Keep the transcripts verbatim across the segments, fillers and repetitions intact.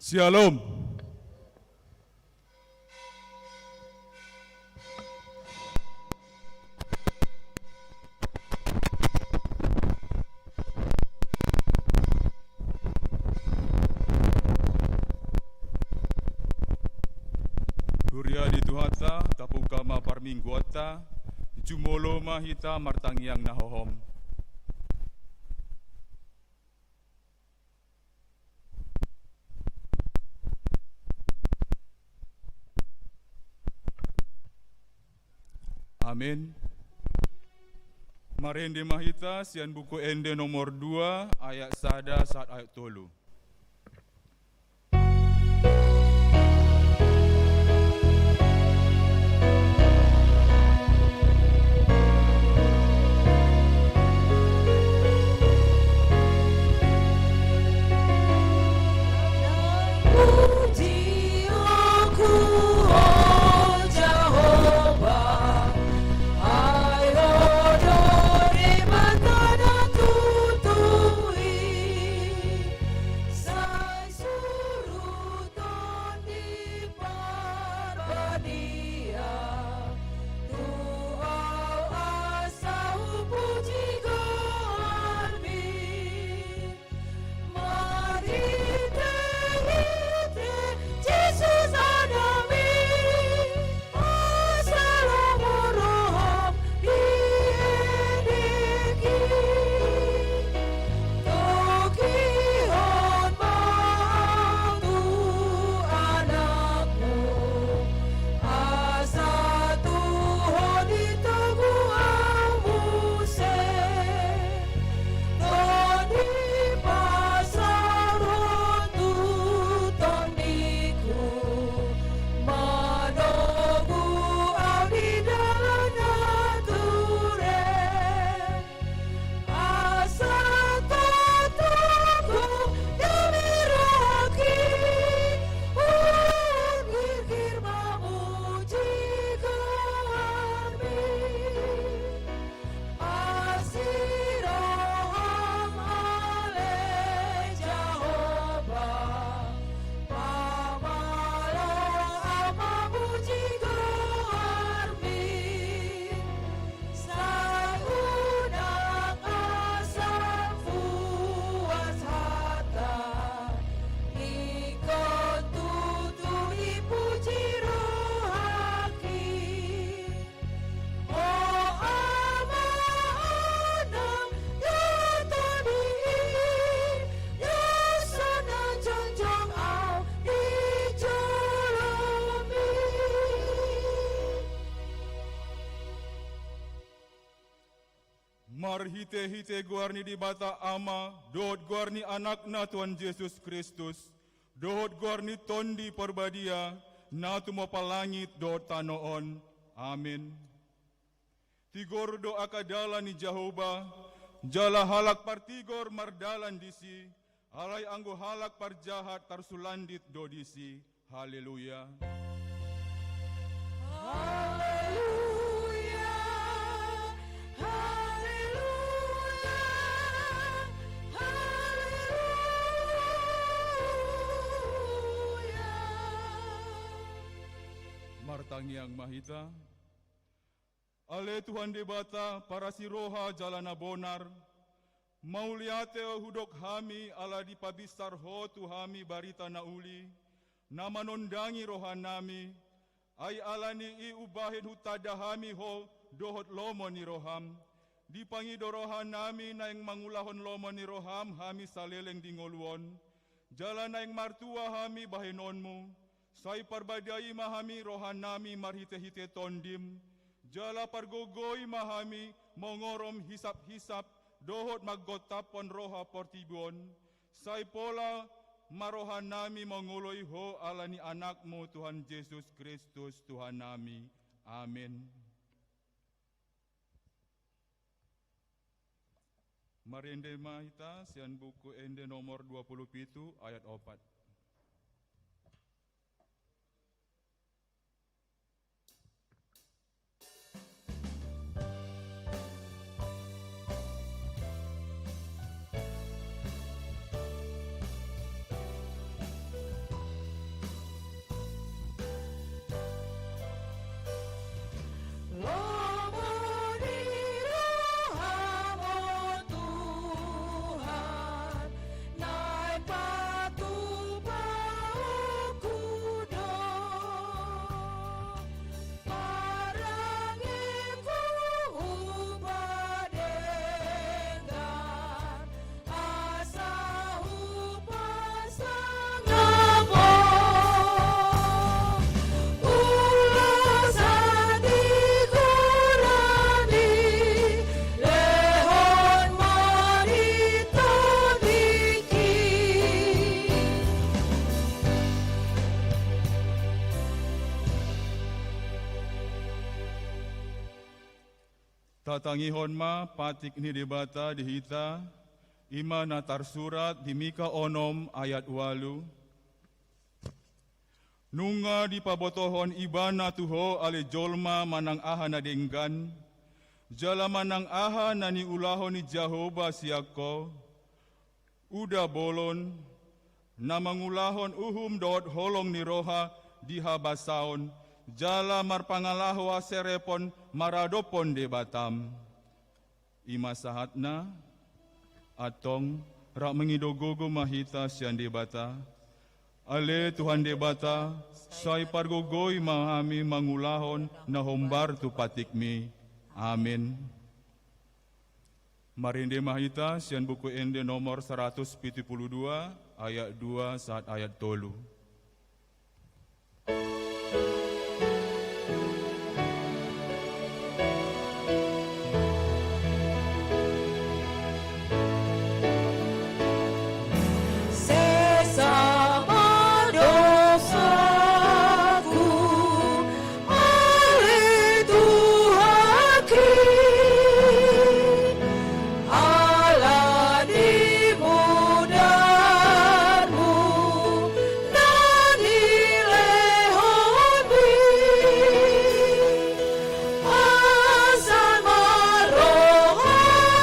Syalom. Huria di Tuhanta, tapungka ma parmingguanta, jumolo ma hita martangiang na hohom. Amen. Marende ma hita sian Buku Ende nomor dua, ayat sada sahat ayat tolu. Sai suru Tondi Parbadia tu au asa hupuji goarmi. Marhitehite Jesus Anakmi, asa lomo roham di endengki. Togihon ma au tu Anakmu, asa tuhonon i togu au muse. Tondi pasaorhon tu tondiku, manogu au di dalan na ture. Asa tongtong hu dame rohangki, umgirgir mamuji goarmi. Asi roham ale Jahowa, pamalo au mamuji goarmi. Sai unang asam puas hata, ingkon tutu dipuji rohangki. O Ama, Anak, Tondi, do sonang jongjong au di jolomi. Marhitehite goar ni Debata Ama, dohot goar ni Anakna Tuhan Jesus Kristus, dohot goar ni Tondi Parbadia, na tumompa langit dohot tano on. Amen. Tigor do angka dalan ni Jahowa, jala halak partigor mardalan disi, alai anggo halak parjahat tarsulandit do disi. Haleluya. Haleluya. Haleluya. Haleluya. Martangiang ma hita. Ale Tuhan Debata, parasi roha jala na bonar, mauliate hudok hami ala dipabinsar Ho tu hami barita na uli, na manondangi rohanami, ai ala ni i umbahen hutanda hami Ho dohot lomo ni roham. Dipangido rohanami naeng mangulahon lomo ni roham hami saleleng di ngolu on, jala naeng martua hami bahenonmu. Sai parbadiai ma hami rohanami marhitehite Tondim, jala pargogoi ma hami mongorom hisaphisap dohot manggontaphon roha portibi on. Sai pola ma rohanami mangoloi Ho ala ni Anakmu Tuhan Jesus Kristus Tuhannami. Amen. Marende ma hita sian Buku Ende nomor dua pulu pitu ayat opat. Tatangihon ma patik ni Debata di hita, i ma na tarsurat di Mika onom ayat ualu. Nunga dipabotohon Ibana tu ho ale jolma manang aha na denggan, jala manang aha na niulahon ni Jahowa sian ho, uda bolon, na mangulahon uhum dohot holong ni roha di habasaon, jala marpangalaho haserepon maradophon Debatam. I ma sahatna. Antong, rap mangido gogo ma hita sian Debata. Ale Tuhan Debata, sai pargogoi ma hami mangulahon na hombar tu patikmi. Amen. Marende ma hita sian Buku Ende nomor saratus pitu pulu dua, ayat dua sahat ayat tolu. Sesa ma dosaku, ale Tuhanki, ala ni mudarmu na nilehonmi. Asa ma rohaku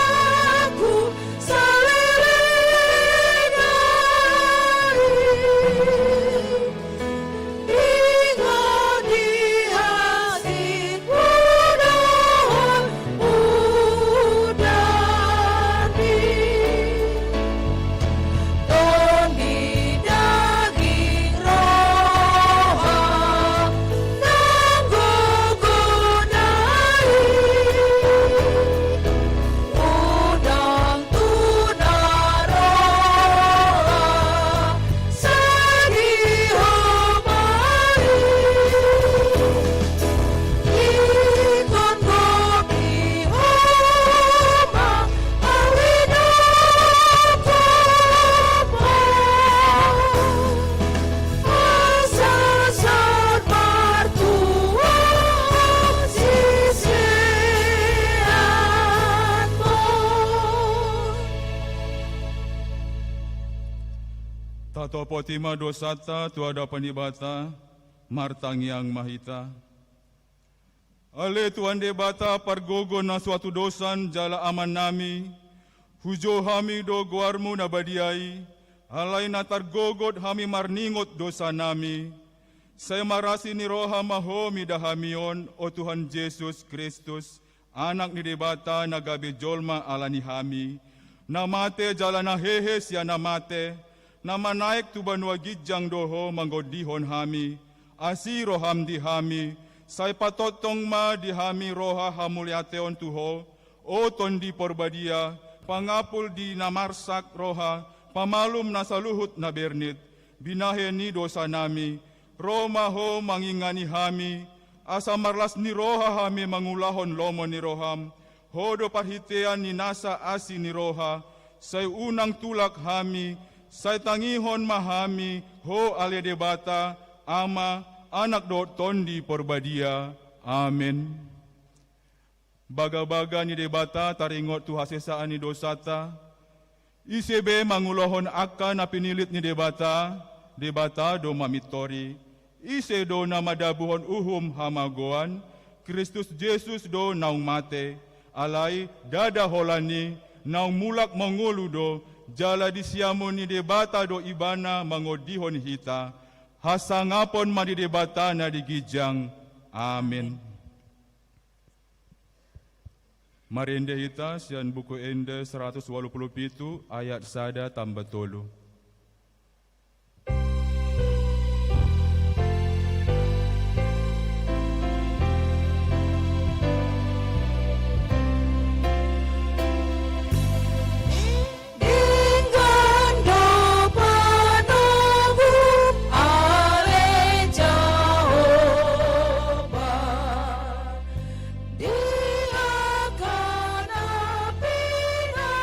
saleleng ai ingot di asing dohot mudarmi. Tondi daging roha nang gogo nai, unang tuna roha sadi hombar i. Ingkon godang i homa au i dohot ho, asa saut martua siseanmon. Tatopot i ma dosanta tu adopan ni Debata. Martangiang ma hita. Ale Tuhan Debata, pargogo na so hatudosan jala Amannami, hujou hami do goarmu na badia i, alai na targogot hami marningot dosanami. Sai marasi ni roha ma ho mida hami on, o Tuhan Jesus Kristus, Anak ni Debata na gabe jolma ala ni hami, na mate jala na hehe sian na mate, na manaek tu banua ginjang do ho mangondihon hami. Asi roham di hami, sai patongtong ma di hami roha hamuliateon tu ho, o Tondi Porbadia, pangapul di na marsak roha, pamalum na saluhut na bernit, binahen ni dosanami, ro ma ho mangingani hami, asa marlas ni roha hami mangulahon lomo ni roham, ho do parhitean ni nasa asi ni roha, sai unang tulak hami, sai tangihon ma hami, ho ale Debata, Ama, Anak dohot Tondi Porbadia. Amen. Bagabaga ni Debata taringot tu hasesaan ni dosanta. Ise be mangulahon angka na pinilit ni Debata, Debata do mamintori. Ise do na madabuhon uhum hamagoan? Kristus Jesus do naung mate. Alai ndada holan i, naung mulak mangolu do, jala di siamun ni Debata do Ibana mangondihon hita. Hasangapon ma di Debata na di ginjang. Amen. Marende hita sian Buku Ende saratus ualu pulu pitu ayat sada tamba tolu. Denggan do panogu ale Jahowa, di angka na pinarmanan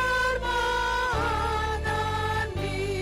ni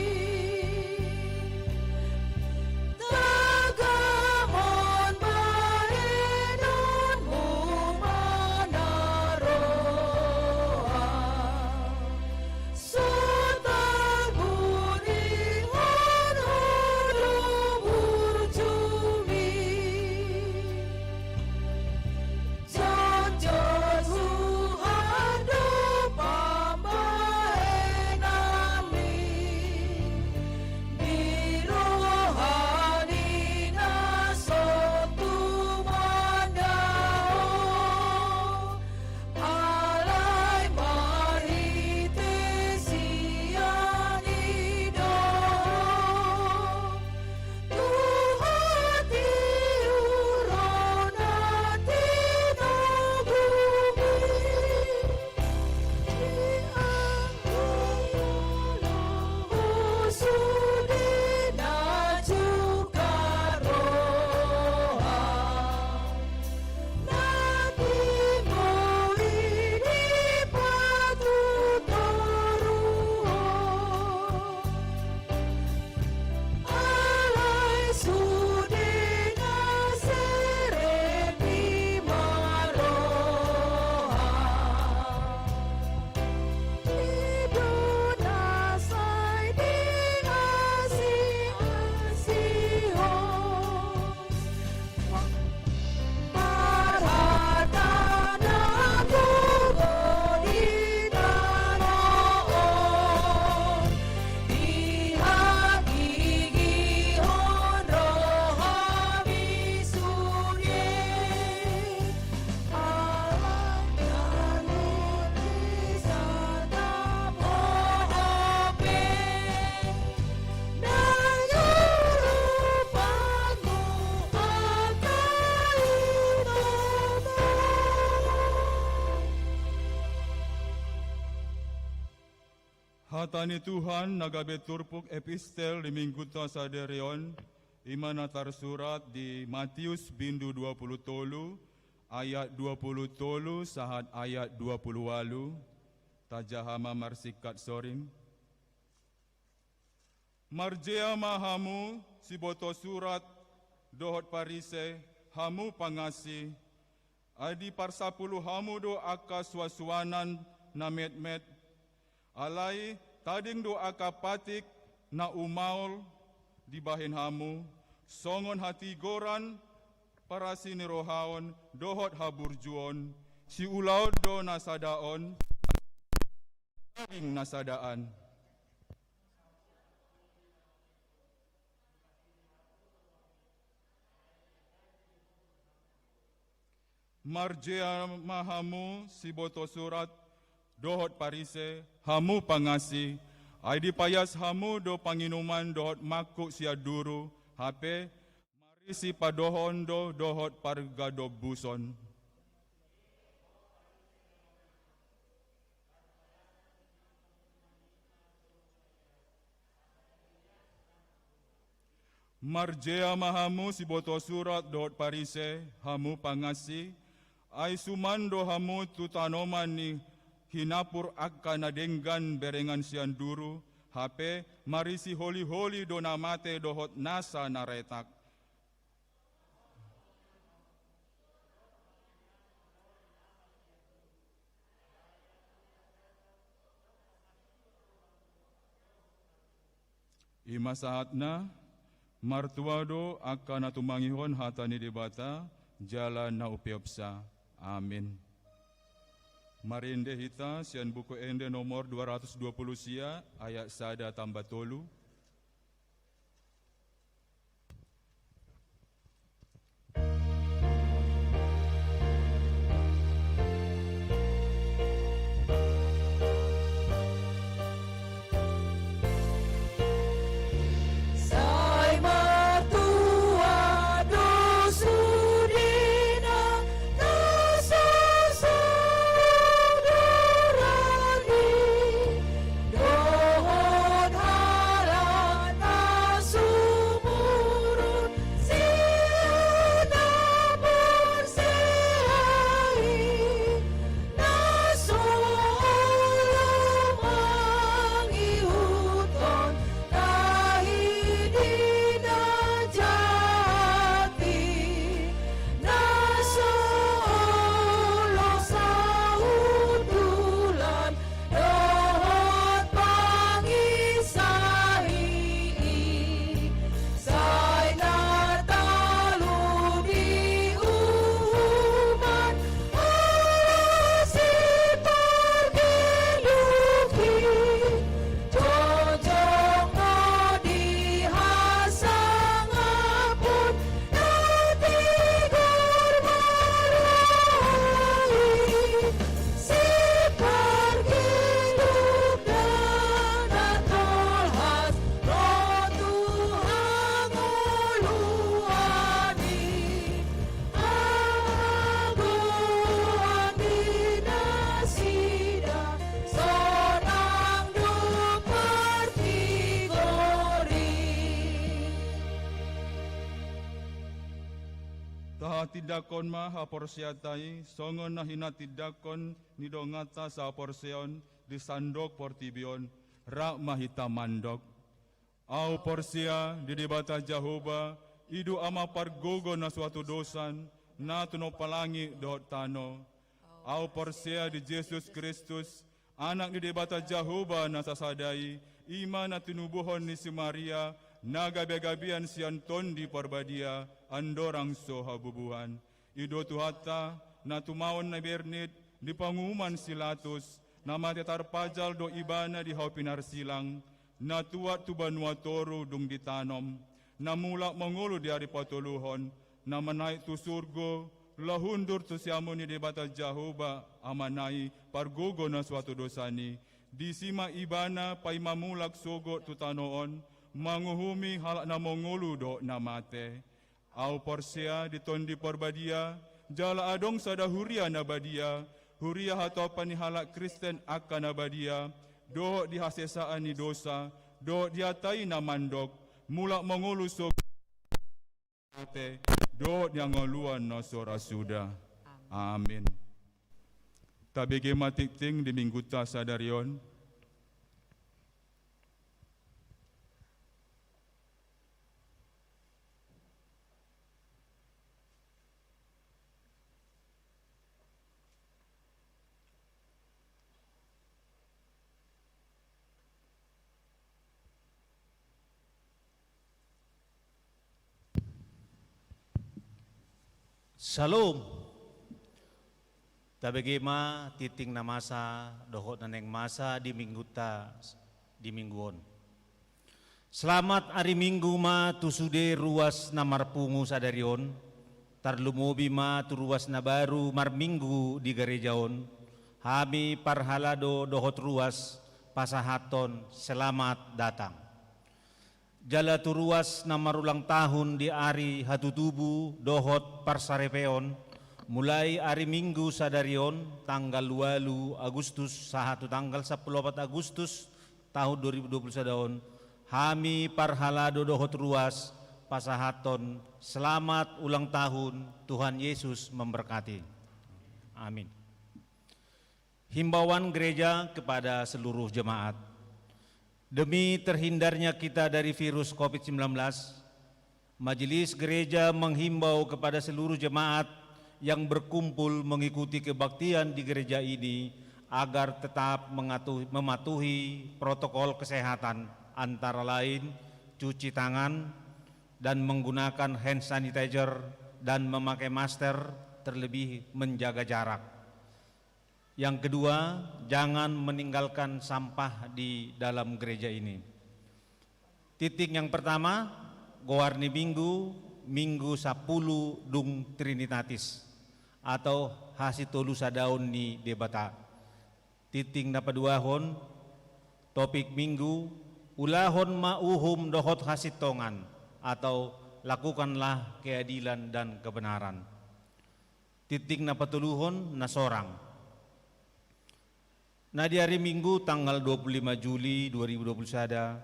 Hata ni Tuhan na gabe turpuk epistel di minggunta sadari on, i ma na tarsurat di Matius bindu dua pulu tolu, ayat dua pulu tolu sahat ayat dua pulu ualu. Tajaha ma marsingkat soring. Marjea ma hamu, siboto surat dohot Parise, hamu pangansi, ai diparsapulu hamu do angka suansuanan na metmet. Alai tading do angka patik na umaol dibahen hamu, songon hatigoran, parasinirohaon dohot haburjuon, siulaon do na sada on, tading na sada an. Marjea ma hamu, siboto surat dohot Parise, hamu pangansi, ai dipaias hamu do panginuman dohot mangkuk sian duru, hape marisi padohonon do dohot pargadombuson. Marjea ma hamu, siboto surat dohot Parise, hamu pangansi, ai suman do hamu tu tanoman ni hinapur angka na denggan berengan sian duru, hape marisi holiholi do na mate dohot nasa na retak. I ma sahatna. Martua do angka na tumangihon hata ni Debata jala na umpeopsa. Amin. Marende hita sian Buku Ende nomor dua ratus dua pulu sia, ayat sada tamba tolu. Sai martua do sude na so saudara i, dohot halak na sumurut sian na porsea i, na so olo mangihuthon tahi di na jahat i, na so olo saundulan dohot pangisai i, sai na talu di uhuman asi pargeluk i, jongjong ma di hasangapon na tigor maroi, sipargeluk na tolhas ro tu hangoluan i, hagoan ni nasida sonang do partigor i. Tahatindangkon ma haporseaonta i, songon na hinatindangkon ni donganta sahaporseaon di sandok portibi on, rap ma hita mandok. Ahu porsea di Debata Jahowa, i do Ama pargogo na so hatudosan, na tinompa langit dohot tano. Ahu porsea di Jesus Kristus, Anak ni Debata Jahowa na sasada i, i ma na tinubuhon ni si Maria, na gabegabean sian Tondi Parbadia, andorang so habubuhan. I do Tuhanta, na tumaon na bernit di panguhuman si Latus, na mate tarpajal do ibana di hau pinarsilang, na tuat tu banua toru dung ditanom, na mulak mangolu di ari patoluhon, na manaek tu surgo, laho hundul tu siamun ni Debata Jahowa Amana i, pargogo na so hatudosan i, disi ma ibana paima mulak sogot tu tano on, manguhumi halak na mangolu dohot na mate. Ahu porsea di Tondi Parbadia, jala adong sada huria na badia, huria hatompa ni halak Kristen angka na badia, dohot di hasesaan ni dosa, dohot di hata i na mandok, mulak mangolu so dohot di hangoluan na so ra suda. Amin. Tabege ma tingting di minggunta sadari on. Syalom. Tabege ma tingting na masa dohot na naeng masa di minggunta di minggu on. Selamat ari Minggu ma tu sude ruas na marpungu sadari on, tarlumobi ma tu ruas na baru marminggu di gareja on, hami parhalado dohot ruas pasahathon selamat datang. Jala tu ruas na marulang tahun di ari hatutubu dohot parsaripeon, mulai ari Minggu sadari on, tanggal ualu Agustus, sahat tu tanggal sampulu opat Agustus tahun dua ribu dua puluh sada on, hami parhalado dohot ruas pasahathon selamat ulang tahun, Tuhan Yesus memberkati. Amin. Himbauan gereja kepada seluruh jemaat. Demi terhindarnya kita dari virus covid sembilan belas, Majelis Gereja menghimbau kepada seluruh jemaat yang berkumpul mengikuti kebaktian di gereja ini agar tetap mengatu-, mematuhi protokol kesehatan, antara lain cuci tangan dan menggunakan hand sanitizer dan memakai masker, terlebih menjaga jarak. Yang kedua, jangan meninggalkan sampah di dalam gereja ini. Tingting yang pertama, goar ni Minggu, Minggu sampulu dung Trinitatis, atau hasitolusadaon ni Debata. Tingting na paduahon, topik Minggu, ulahon ma uhum dohot hasintongan, atau lakukanlah keadilan dan kebenaran. Tingting na patoluhon, na sorang. Na di ari Minggu tanggal dua puluh lima Juli dua ribu dua puluh sada,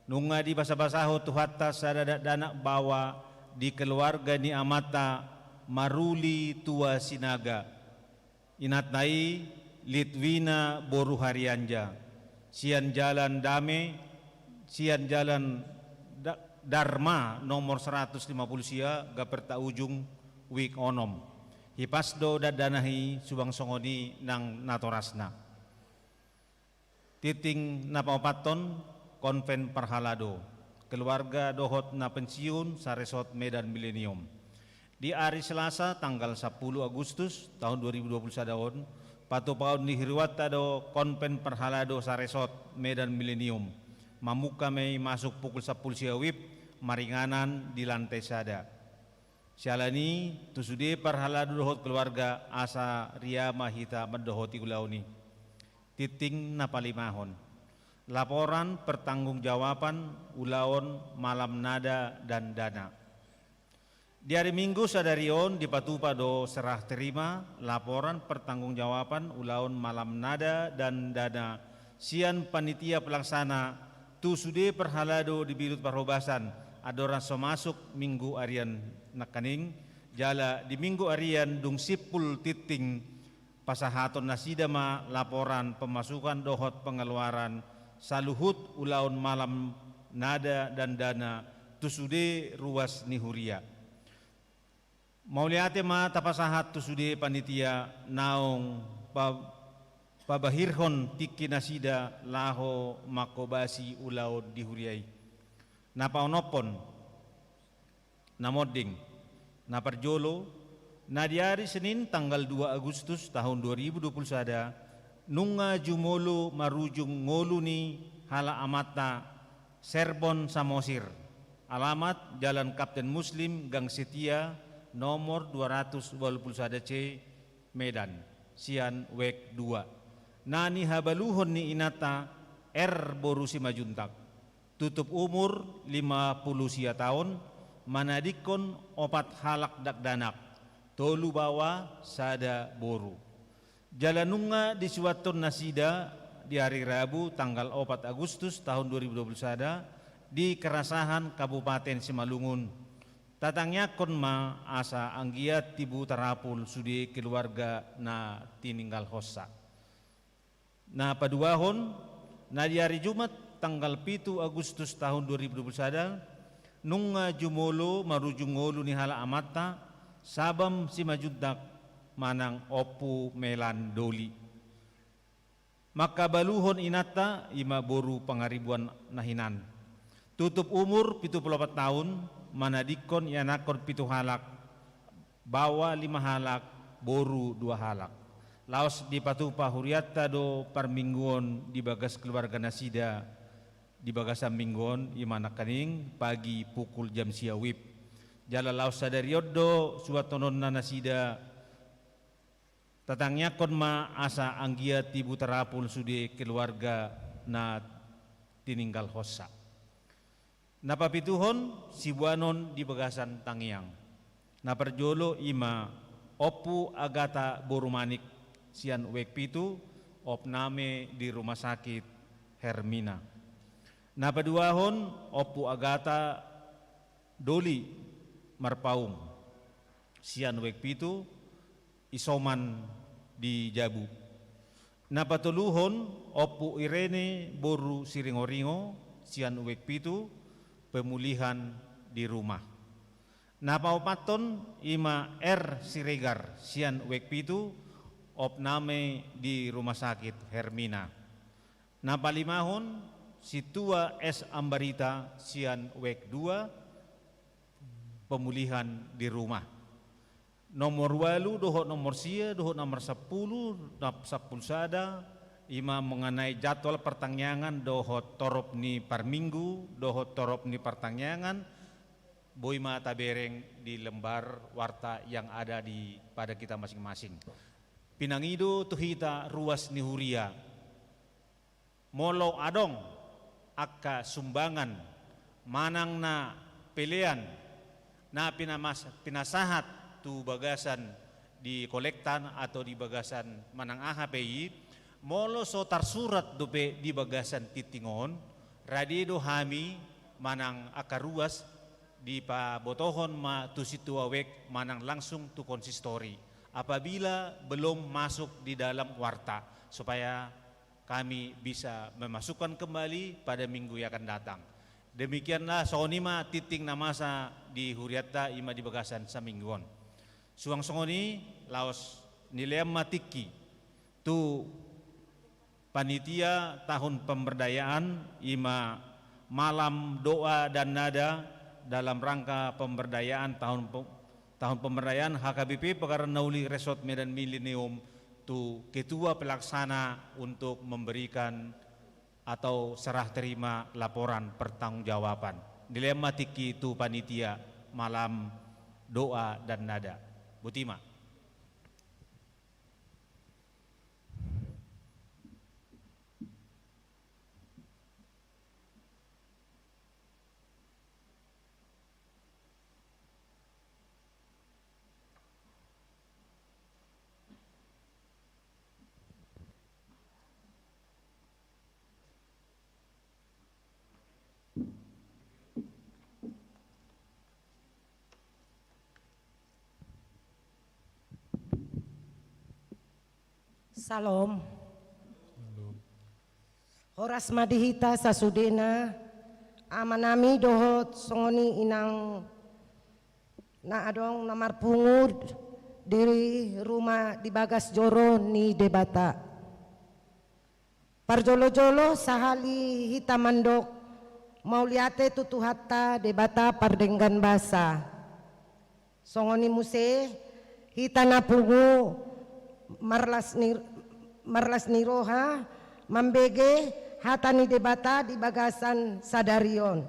nunga dibasabasahon Tuhanta sada dakdanak baoa di keluarga ni amanta Maruli Tua Sinaga. Inanta i Litwina boru Harianja. Sian Jalan Dame, sian Jalan Da-, Darma nomor seratus lima puluh sia, gaberta ujung, wijk onom. Hipas do dakdanak i, subang songon i nang natorasna. Tingting na paopathon, Konven Parhalado, keluarga dohot na pensiun, Saresot Medan Milenium. Di ari Selasa tanggal sampulu Agustus tahun dua ribu dua puluh sada on, patupaon ni huria do Konven Parhalado Saresot Medan Milenium. Mamungka ma i masuk pukul sampulu sia wib, maringanan di lantai sada. Siala ni i, tu sude parhalado dohot keluarga, asa riama hita mandohoti ulaon i. Tingting na palimahon. Laporan pertanggungjawaban ulaon malam nada dan dana. Di ari Minggu sadari on dipatupa do serah terima laporan pertanggungjawaban ulaon malam nada dan dana sian panitia pelaksana tu sude parhalado di Bidut Parhobasan, andorang so masuk Minggu arian nangkaning, jala di Minggu arian dung simpul tingting, pasahaton nasida ma laporan pemasukan dohot pengeluaran saluhut ulaon malam nada dan dana tu sude ruas ni huria. Mauliate ma tapasahat tu sude panitia naung pa-, pabahirhon tingki nasida laho manghobasi ulaon di huria i. Na paonomhon, na monding, na parjolo, na di ari Senin tanggal dua Agustus tahun dua ribu dua puluh sada, nunga jumolo marujung ngolu ni halak amanta Serbon Samosir, alamat Jalan Kapten Muslim, Gang Setia, nomor dua ratus ualu pulu sada C, Medan, sian wijk dua. Na nihabaluhon ni inanta R boru Simanjuntak. Tutup umur lima pulu sia taon, manadingkon opat halak dakdanak, tolu baoa, sada boru. Jala nunga disuanhon nasida di ari Rabu tanggal opat Agustus tahun dua ribu dua puluh sada di Kerasahan Kabupaten Simalungun. Tatangiangkon ma asa anggiat tibu tarapul sude keluarga na tininggalhonsa. Na paduahon, na di ari Jumat tanggal pitu Agustus tahun dua ribu dua puluh sada, nunga jumolo marujung ngolu ni halak amanta, Sabam Simanjuntak manang Ompu Melan Doli. Mangkabaluhon inanta, i ma boru Pangaribuan na hinan. Tutup umur pitu pulu opat taon, manadingkon ianakhon pitu halak, baoa lima halak, boru dua halak. Laos dipatupa hurianta do parmingguon di bagas keluarga nasida di bagasan minggu on, i ma nangkaning pagi pukul jam sia wib. Jala laos sadari on do suanhononna nasida. Tatangiangkon ma asa anggiat tibu tarapul sude keluarga na tininggalhonsa. Na papituhon, siboanon di bagasan tangiang. Na parjolo i ma Ompu Agata boru Manik sian Wek pitu, opname di Rumah Sakit Hermina. Na paduahon, Ompu Agata Doli Marpaung sian Wek pitu, isoman di Jabu. Na patoluhon, Ompu Irene boru Siringoringo sian Wek pitu, pemulihan di rumah. Na paopathon, i ma R Siregar sian Wek pitu, opname di Rumah Sakit Hermina. Na palimahon, Sintua S Ambarita sian Wek dua, pemulihan di rumah. Nomor ualu dohot nomor sia dohot nomor sampulu, na sampulu sada, i ma mengenai jadwal partangiangan dohot torop ni parminggu dohot torop ni partangiangan, boi ma tabereng di lembar warta yang ada di pada kita masing-masing. Pinangido tu hita ruas ni huria. Molo adong angka sumbangan manang na pelean na pinamas-, pinasahat tu bagasan di kolektan atau di bagasan manang aha pe i, molo so tarsurat dope di bagasan tingting on, rade do hami manang angka ruas dipabotohon ma tu Sintua Wek manang langsung tu konsistori apabila belum masuk di dalam warta, supaya kami bisa memasukkan kembali pada minggu yang akan datang. Demikianlah, songon i ma tingting na masa di hurianta, i ma di bagasan saminggu on. Suang songon i, laos nilean ma tingki tu panitia tahun pemberdayaan, i ma malam doa dan nada dalam rangka pemberdayaan tahun pe-, tahun pemberdayaan H K B P Pekarangan na Uli Resort Medan Milenium, tu ketua pelaksana untuk memberikan atau serah terima laporan pertanggungjawaban. Nilean ma tingki tu panitia malam doa dan nada. Boti ma. Salom. Salom. Horas ma di hita sasudena, amanami dohot songon i inang na adong na marpungu di rumah di bagas joro ni Debata. Parjolo-jolo sahali hita mandok mauliate tu Tuhanta Debata pardenggan basa. Songon i muse hita na pungu marlas ni, marlas ni roha mambege hata ni Debata di bagasan sadari on.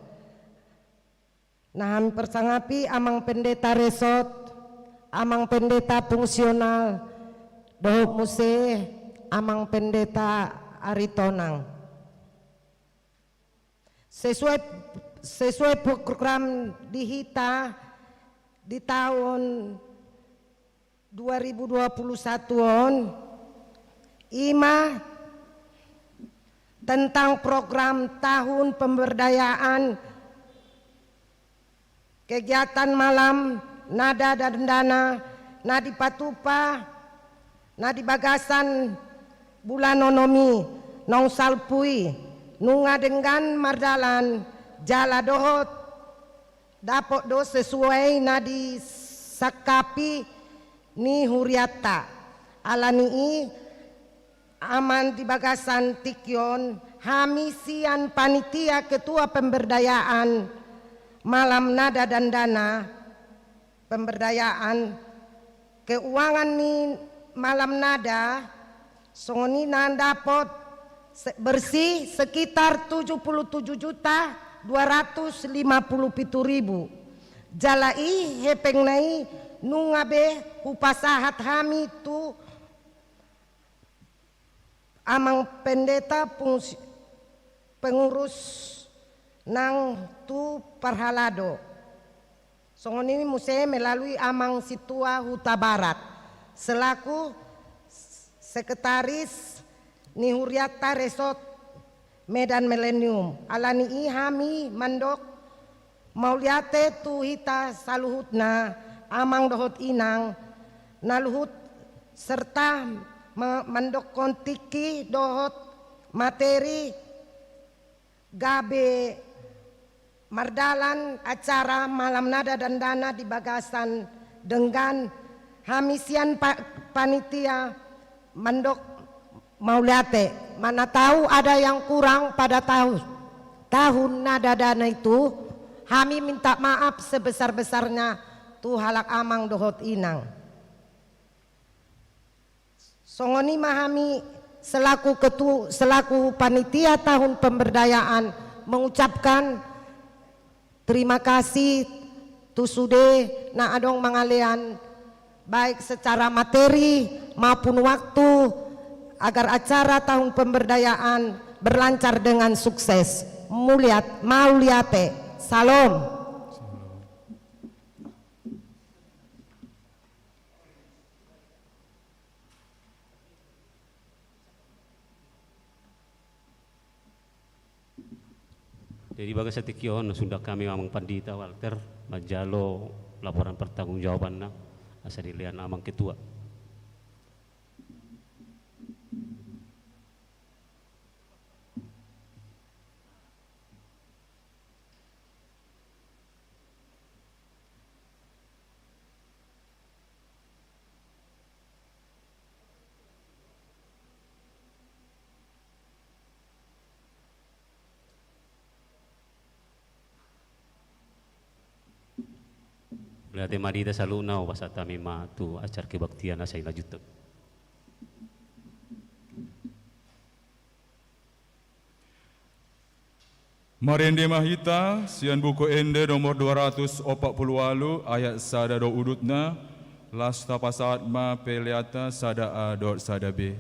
Na hami parsangapi Amang Pendeta Resort, Amang Pendeta Fungsional, dohot muse Amang Pendeta Aritonang. Sesuai, sesuai program di hita di tahun dua ribu dua puluh satu on, i ma tentang program tahun pemberdayaan kegiatan malam nada dandana na dipatupa na di bagasan bulan onom i naung salpu i, nunga denggan mardalan jala dohot dapot do sesuai na disangkapi ni hurianta. Ala ni i, amang, di bagasan tingki on, hami sian panitia ketua pemberdayaan malam nada dandana, pemberdayaan keuangan ni malam nada, songon i na dapot se-, bersih sekitar tujuh puluh tujuh juta dua ratus lima puluh pitu ribu. Jala i hepengna i nunga be hupasahat hami tu amang pendeta pungsi-, pengurus nang tu parhalado. Songon i muse melalui amang sintua Hutabarat selaku sekretaris ni hurianta Resort Medan Milenium. Ala ni i hami mandok mauliate tu hita saluhutna, amang dohot inang, na luhut serta ma-, mandokkon tingki dohot materi gabe mardalan acara malam nada dandana di bagasan denggan. Hami sian pa-, panitia mandok mauliate. Mana tahu ada yang kurang pada tahu-, tahun nada dandana itu, hami minta maaf sebesar-besarnya tu halak amang dohot inang. Songon i ma hami selaku ketu-, selaku panitia tahun pemberdayaan mengucapkan terima kasih tu sude na adong mangalean, baik secara materi maupun waktu, agar acara tahun pemberdayaan berlancar dengan sukses. Muliat-, mauliate. Salam. Jadi, bagas tingki on, sundat hami amang pandita Walter manjalo laporan pertanggungjawabanna, asa dilehon amang ketua. Mauliate ma di hita saluhutna, hupasahat hami ma tu acara kebaktian asa dilanjuthon. Marende ma hita sian Buku Ende nomor dua ratus opat puluh ualu, ayat sada do udutna. Laos tapasahat ma peleanta sada A dohot sada B.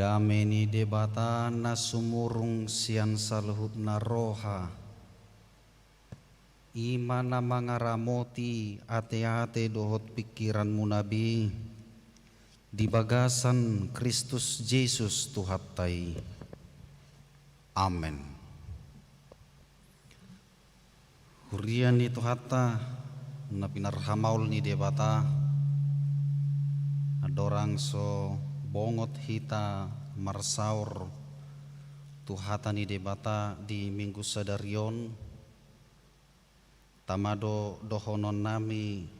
Dame ni Debata na sumurung sian saluhutna roha, i ma na mangaramoti ateate dohot pingkiranmuna be di bagasan Kristus Jesus Tuhanta i. Amen. Huria ni Tuhanta na pinarhamaol ni Debata, andorang so bongot hita marsaor tu hata ni Debata di Minggu sadari on, tama do dohononnami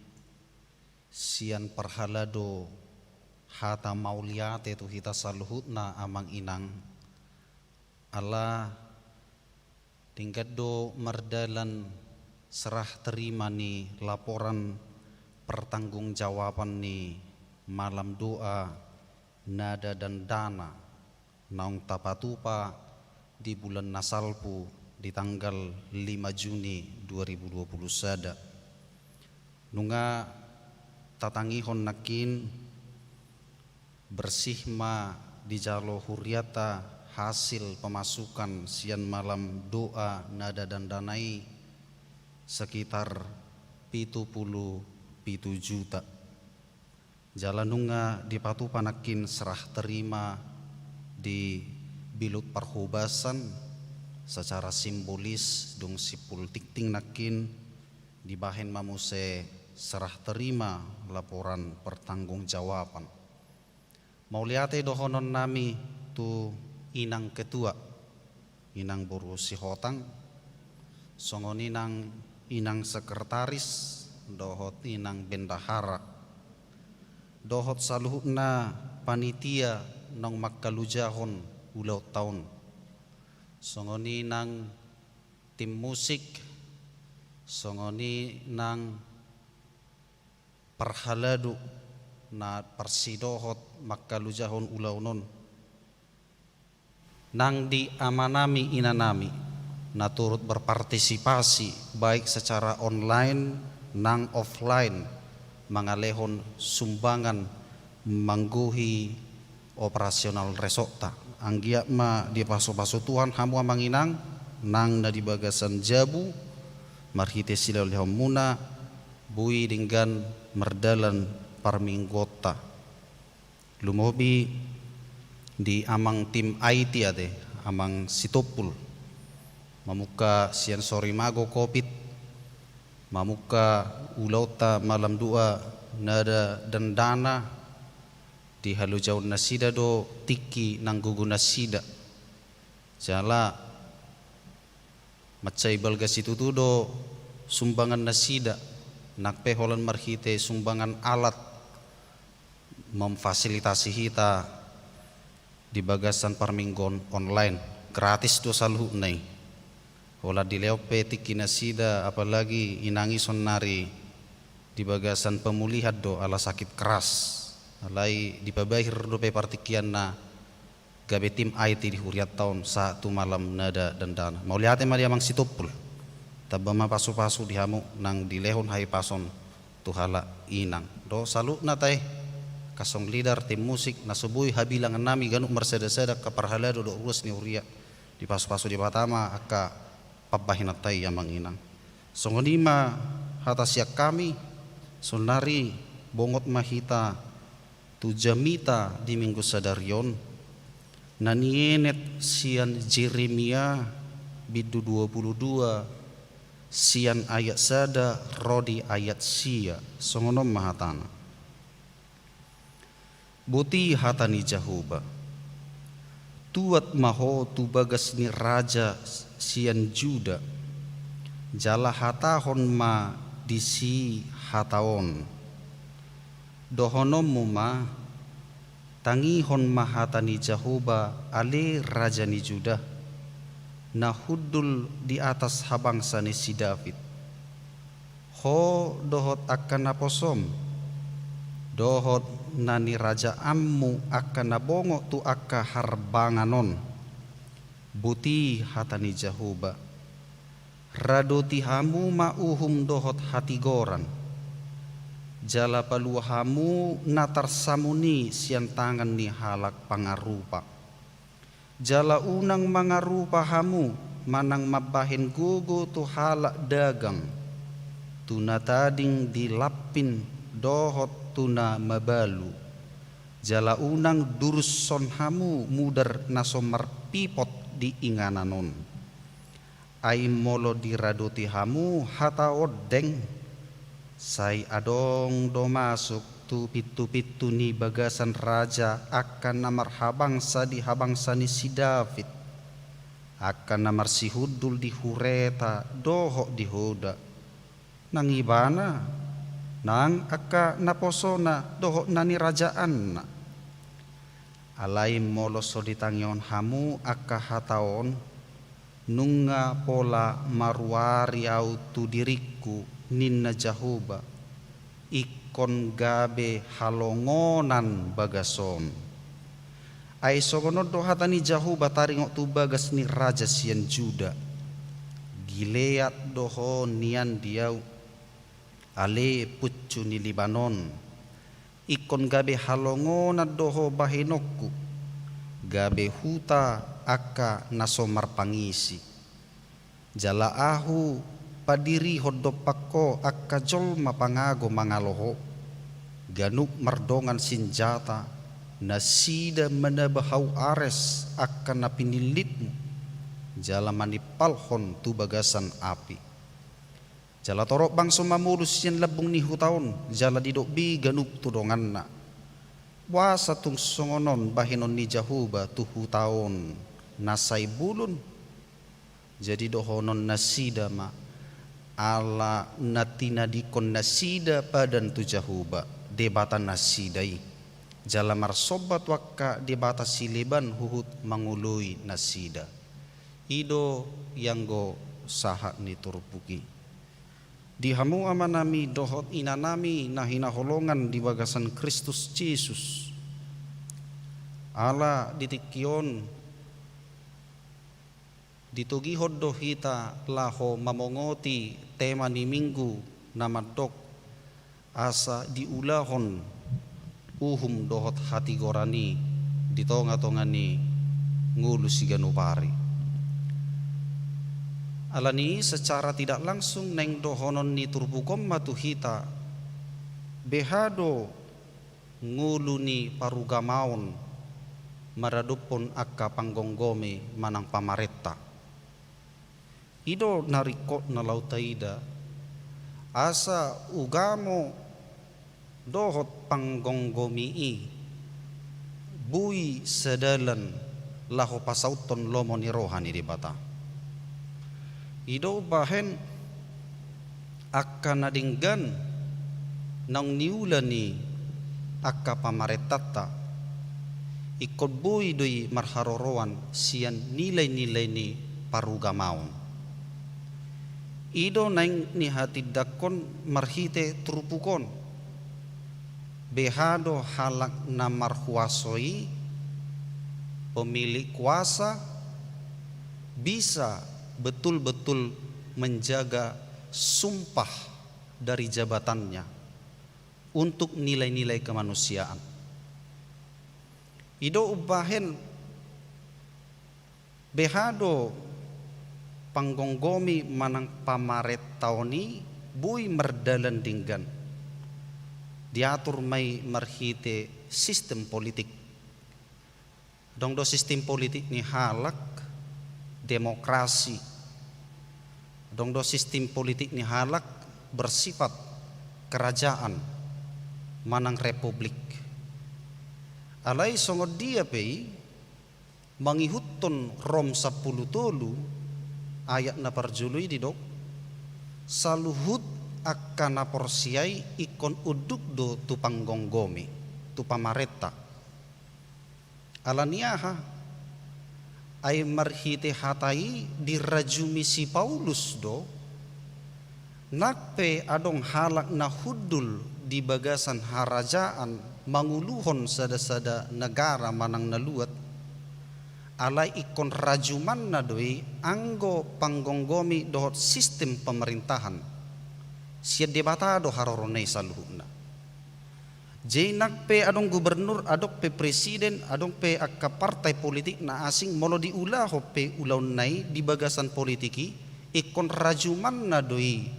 sian parhalado hata mauliate tu hita saluhutna, amang inang. Ala denggan do mardalan serah terima ni laporan pertanggungjawaban ni malam doa nada dandana naung tapatupa di bulan na salpu di tanggal lima Juni dua ribu dua puluh sada. Nunga tatangihon nangkin, bersih ma dijalo hurianta hasil pemasukan sian malam doa nada dandana i sekitar pitu pulu pitu juta. Jala nunga dipatupa nangkin serah terima di bilut parhobasan secara simbolis, dung simpul tingting nangkin dibahen ma muse serah terima laporan pertanggungjawaban. Mauliate dohononnami tu inang ketua, inang boru Sihotang, songon i nang inang sekretaris dohot inang bendahara, dohot saluhutna panitia naung mangkalujahon ulaonta on, songon i nang tim musik, songon i nang parhalado na parsidohot mangkalujahon ulaon on, nang di amanami inanami na turut berpartisipasi baik secara online nang offline mangalehon sumbangan manggohi operasional resortta. Anggiat ma dipasupasu Tuhan hamu amang inang nang na di bagasan jabu marhite silehonlehonmuna, boi denggan mardalan parmingguonta. Lumobi di amang tim I T ate, amang Sitompul, mamungka sian sorimago covid, mamungka ulaonta malam doa nada dandana, dihalojaon nasida do tingki nang gogo nasida. Jala mansai balga situtu do sumbangan nasida, nang pe holan marhite sumbangan alat memfasilitasi hita di bagasan parmingguon online. Gratis do saluhutna i. Holan dilehon pe tingki nasida, apalagi inang i saonnari di bagasan pemulihan do ala sakit keras. Alai dipabahir dope partingkianna gabe tim I T di hurianta on sahat tu malam nada dandana. Mauliate ma di amang Sitompul. Tamba ma pasupasu di hamu nang dilehon hahipason tu halak inang. Dohot saluhutna tahe, kasong leader, tim musik, na so boi habilangannami ganup marsadasada angka parhalado dohot ruas ni huria. Dipasupasu Debata ma angka pambahenanta i amang inang. Songon i ma hata sian hami, saonnari bongot ma hita tu jamita di Minggu sadari on, na nienet sian Jeremia bindu dua pulu dua, sian ayat sada ro di ayat sia, songon on ma hatana. Boti hata ni Jahowa: Tuat ma ho tu bagas ni raja sian Juda, jala hatahon ma disi hata on: Dohononmu ma: Tangihon ma hata ni Jahowa, ale raja ni Juda, na hundul di atas habangsa ni si David. Ho dohot angka naposom, dohot na nirajaanmu angka na bongot tu angka harbangan on. Boti hata ni Jahowa: Radoti hamu ma uhum dohot hatigoran, Jala palua hamu na tarsamuni sian tangan ni halak pangarupa. Jala unang mangarupa hamu manang mambahen gogo tu halak dagang, tu na tading di lampin dohot tu na mabalu. Jala unang durushon hamu mudar na so marpipot di inganan on. Ai molo diradoti hamu hata on, deng, sai adong do masuk tu pintu-pintu ni bagasan raja angka na marhabangsa di habangsa ni si David, angka na marsihundul di hureta dohot di hoda, nang ibana, nang angka naposona dohot na nirajaanna. Alai molo so ditangihon hamu angka hata on, nunga pola maruari ahu tu diringku, ninna Jahowa, ingkon gabe halongonan bagas on. Ai songon on do hata ni Jahowa taringot tu bagas ni raja sian Juda: Gilead do ho nian di ahu, ale puncu ni Libanon. Ingkon gabe halongonan do ho bahenonku, gabe huta angka na so marpangisi. Jala ahu padirihon dompak ho angka jolma pangago mangalo ho, ganup mardongan sinjata, nasida manaba hau ares angka na pinillitmu, jala manimpalhon tu bagasan api. Jala torop bangso mamolus sian lambung ni huta on, jala didok be ganup tu donganna: Boasa tung songon on bahenon ni Jahowa tu huta on na sai bulun? Jadi dohonon nasida ma: Ala na tinadingkon nasida padan tu Jahowa, Debata nasida i, jala marsomba tu angka debata sileban huhut mangoloi nasida. I do ianggo sahat ni turpuk i. Di hamu amanami dohot inanami na hinaholongan di bagasan Kristus Jesus, ala di tingki on ditogihon do hita laho mamongoti tema ni Minggu na mandok: Asa diulahon uhum dohot hatigoran i di tonga-tonga ni ngolu siganup ari. Alani i, secara tidak langsung naeng dohonon ni turpuk on ma tu hita, beha do ngolu ni parugamaon maradophon angka panggomgomi manang pamarenta. I do na ringkot na laho taida, asa ugamo dohot panggomgomi i boi sadalan laho pasauthon lomo ni roha ni Debata. I do umbahen angka na denggan naung niula ni angka pamarentanta, ingkon boi do i marharoroan sian nilai-nilai ni parugamaon. I do naeng nihatindangkon marhite turpuk on: Beha do halak na marhuaso i, pemilik kuasa, bisa betul-betul menjaga sumpah dari jabatannya untuk nilai-nilai kemanusiaan. I do umbahen beha do panggomgomi manang pamarentaon i boi mardalan denggan, diatur ma i marhite sistem politik. Adong do sistem politik ni halak demokrasi. Adong do sistem politik ni halak bersifat kerajaan manang republik. Alai songon dia pe i, mangihuthon Rom sampulu tolu ayat na parjolo i didok: Saluhut angka na porsea i ingkon unduk do tu panggomgomi, tu pamarenta. Alani aha? Ai marhite hata i dirajumi si Paulus do, nang pe adong halak na hundul di bagasan harajaan manguluhon sada-sada negara manang na luat, alai ingkon rajumanna do i anggo panggomgomi dohot sistem pemerintahan. Sian Debata do harorona i saluhutna. Jadi nang pe adong gubernur, adong pe presiden, adong pe angka partai politik na asing, molo diulahon pe ulaonna i di bagasan politik i, ingkon rajumanna do i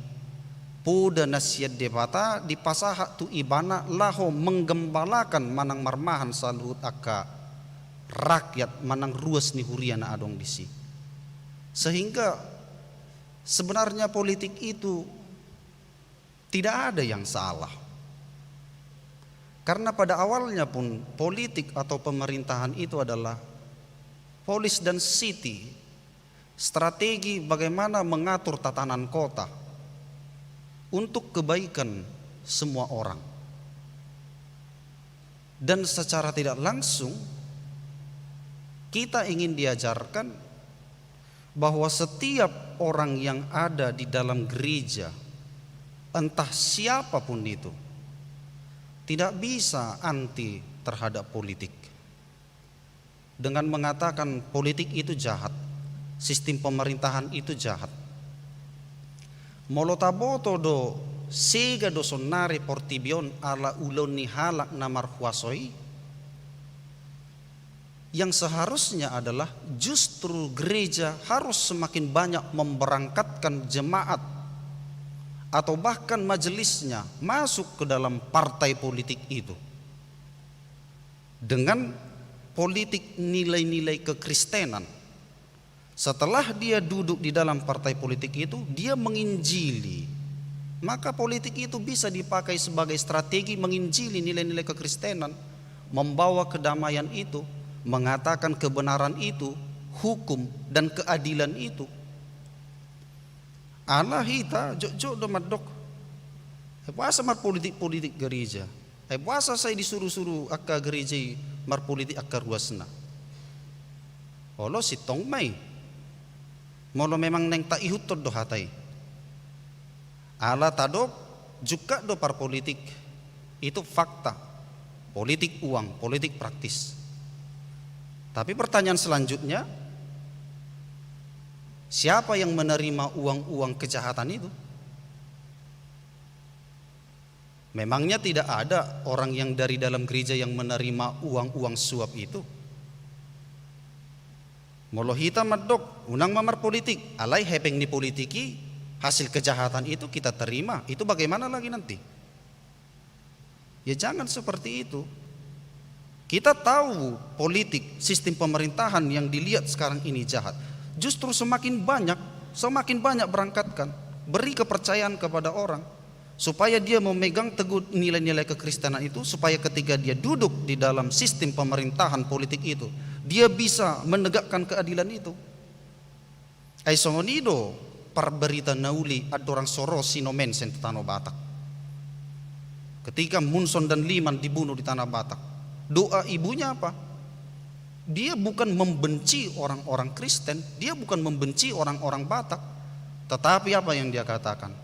poda na sian Debata dipasahat tu ibana laho menggembalakan manang marmahan saluhut angka rakyat manang ruas ni huria na adong disi. Sehingga sebenarnya politik itu tidak ada yang salah. Karena pada awalnya pun politik atau pemerintahan itu adalah polis dan city, strategi bagaimana mengatur tatanan kota untuk kebaikan semua orang. Dan secara tidak langsung kita ingin diajarkan bahwa setiap orang yang ada di dalam gereja, entah siapapun itu, tidak bisa anti terhadap politik dengan mengatakan politik itu jahat, sistem pemerintahan itu jahat. Molo taboto do sega do sonari portibi on ala ulaon ni halak na marhuaso i, yang seharusnya adalah justru gereja harus semakin banyak memberangkatkan jemaat atau bahkan majelisnya masuk ke dalam partai politik itu dengan politik nilai-nilai kekristenan. Setelah dia duduk di dalam partai politik itu, dia menginjili. Maka politik itu bisa dipakai sebagai strategi menginjili nilai-nilai kekristenan, membawa kedamaian itu, mengatakan kebenaran itu, hukum dan keadilan itu. Ala hita jotjot do mandok, "Ai boasa marpolitik-politik gereja? Ai boasa sai disuru-suru angka gereja i marpolitik angka ruasna?" Olo, sintong ma i. Molo memang naeng taihuthon do hata i. Ala tadok, jungkat do parpolitik. Itu fakta. Politik uang, politik praktis. Tapi pertanyaan selanjutnya, siapa yang menerima uang-uang kejahatan itu? Memangnya tidak ada orang yang dari dalam gereja yang menerima uang-uang suap itu? Molo hita mandok, unang ma marpolitik, alai hepeng ni politik i, hasil kejahatan itu kita terima, itu bagaimana lagi nanti? Ya, jangan seperti itu. Kita tahu politik, sistem pemerintahan yang dilihat sekarang ini jahat. Justru semakin banyak, semakin banyak berangkatkan, beri kepercayaan kepada orang, supaya dia memegang teguh nilai-nilai kekristenan itu, supaya ketika dia duduk di dalam sistem pemerintahan politik itu, dia bisa menegakkan keadilan itu. Ai songon i do parbarita na uli andorang so ro si Nommensen tu Tano Batak. Ketika Munson dan Liman dibunuh di Tanah Batak, doa ibunya apa? Dia bukan membenci orang-orang Kristen, dia bukan membenci orang-orang Batak. Tetapi apa yang dia katakan?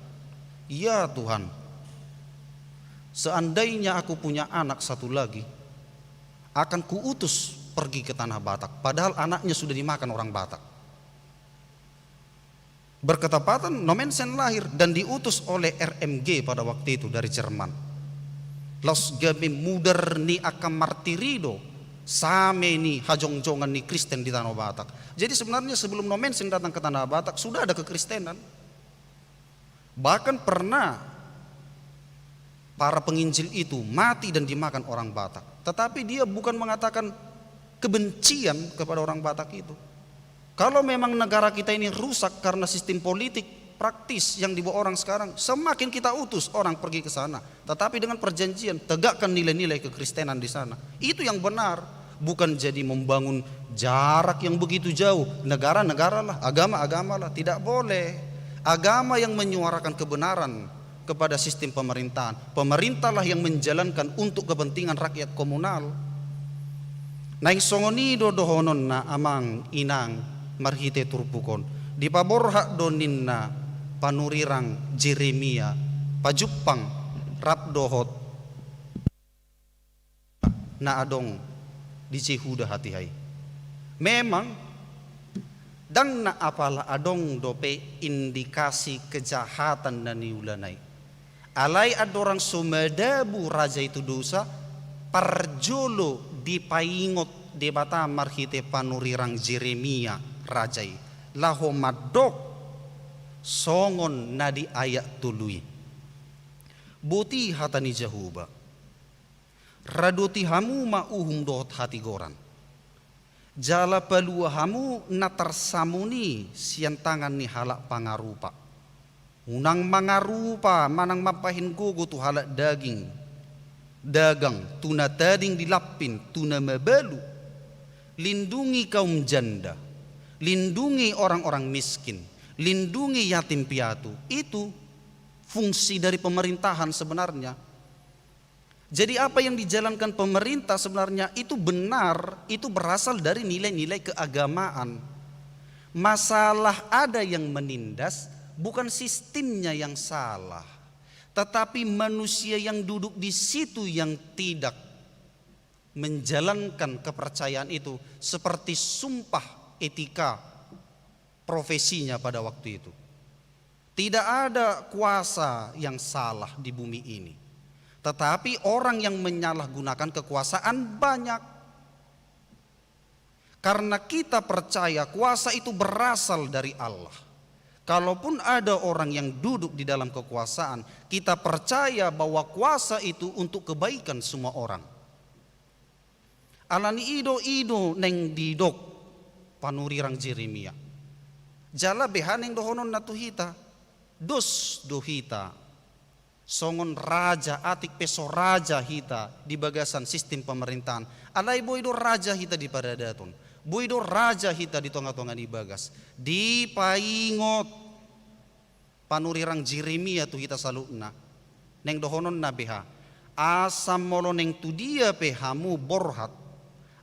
"Ya Tuhan, seandainya aku punya anak satu lagi, akan kuutus pergi ke Tanah Batak." Padahal anaknya sudah dimakan orang Batak. Berketepatan, Nommensen lahir dan diutus oleh R M G pada waktu itu dari Jerman. Laos gabe mudar ni angka martir i do same ni hajongjongan ni Kristen di Tano Batak. Jadi sebenarnya sebelum Nommensen datang ke Tanah Batak, sudah ada kekristenan. Bahkan pernah para penginjil itu mati dan dimakan orang Batak. Tetapi dia bukan mengatakan kebencian kepada orang Batak itu. Kalau memang negara kita ini rusak karena sistem politik praktis yang dibawa orang sekarang, semakin kita utus orang pergi ke sana. Tetapi dengan perjanjian, tegakkan nilai-nilai kekristenan di sana. Itu yang benar. Bukan jadi membangun jarak yang begitu jauh. Negara-negaralah, agama-agamalah. Tidak boleh. Agama yang menyuarakan kebenaran kepada sistem pemerintahan. Pemerintahlah yang menjalankan untuk kepentingan rakyat komunal. Naeng songon i do dohononna, amang inang, marhite turpuk on. Dipaborhat do ninna panurirang Jeremia, pajumpang rap dohot na adong di Jehuda hatiha i. Memang, ndang na apala adong dope indikasi kejahatan na niulana i. Alai andorang so madabu raja i tu dosa, parjolo dipaingot Debata marhite panurirang Jeremia raja i, laho mandok songon na di ayat tolu i. Boti hata ni Jahowa. Radoti hamu ma uhum dohot hatigoran. Jala palua hamu na tarsamun i sian tangan ni halak pangarupa. Unang mangarupa manang mambahen gogo tu halak daging, dagang, tu na tading di lampin, tu na mabalu. Lindungi kaum janda, lindungi orang-orang miskin, lindungi yatim piatu. Itu fungsi dari pemerintahan sebenarnya. Jadi, apa yang dijalankan pemerintah sebenarnya itu benar, itu berasal dari nilai-nilai keagamaan. Masalah ada yang menindas, bukan sistemnya yang salah, tetapi manusia yang duduk di situ yang tidak menjalankan kepercayaan itu seperti sumpah etika profesinya pada waktu itu. Tidak ada kuasa yang salah di bumi ini. Tetapi orang yang menyalahgunakan kekuasaan banyak. Karena kita percaya kuasa itu berasal dari Allah. Kalaupun ada orang yang duduk di dalam kekuasaan, kita percaya bahwa kuasa itu untuk kebaikan semua orang. Alani i do, i do naeng didok panurirang Jeremia. Jala beha naeng dohononna tu hita? Dos do hita songon raja, atik pe so raja hita di bagasan sistem pemerintahan. Alai boi do raja hita di paradaton. Boi do raja hita di tonga-tonga ni bagas. Dipaingot panurirang Jeremia tu hita saluhutna. Naeng dohononna beha? Asa molo naeng tu dia pe hamu borhat,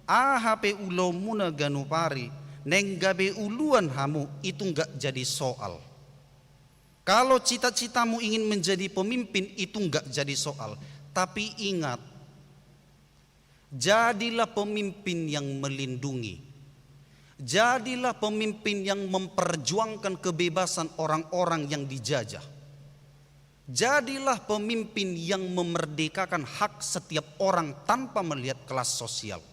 aha pe ulaonmuna ganup ari, naeng gabe uluan hamu, itu nggak jadi soal. Kalau cita-citamu ingin menjadi pemimpin, itu nggak jadi soal. Tapi ingat, jadilah pemimpin yang melindungi. Jadilah pemimpin yang memperjuangkan kebebasan orang-orang yang dijajah. Jadilah pemimpin yang memerdekakan hak setiap orang tanpa melihat kelas sosial.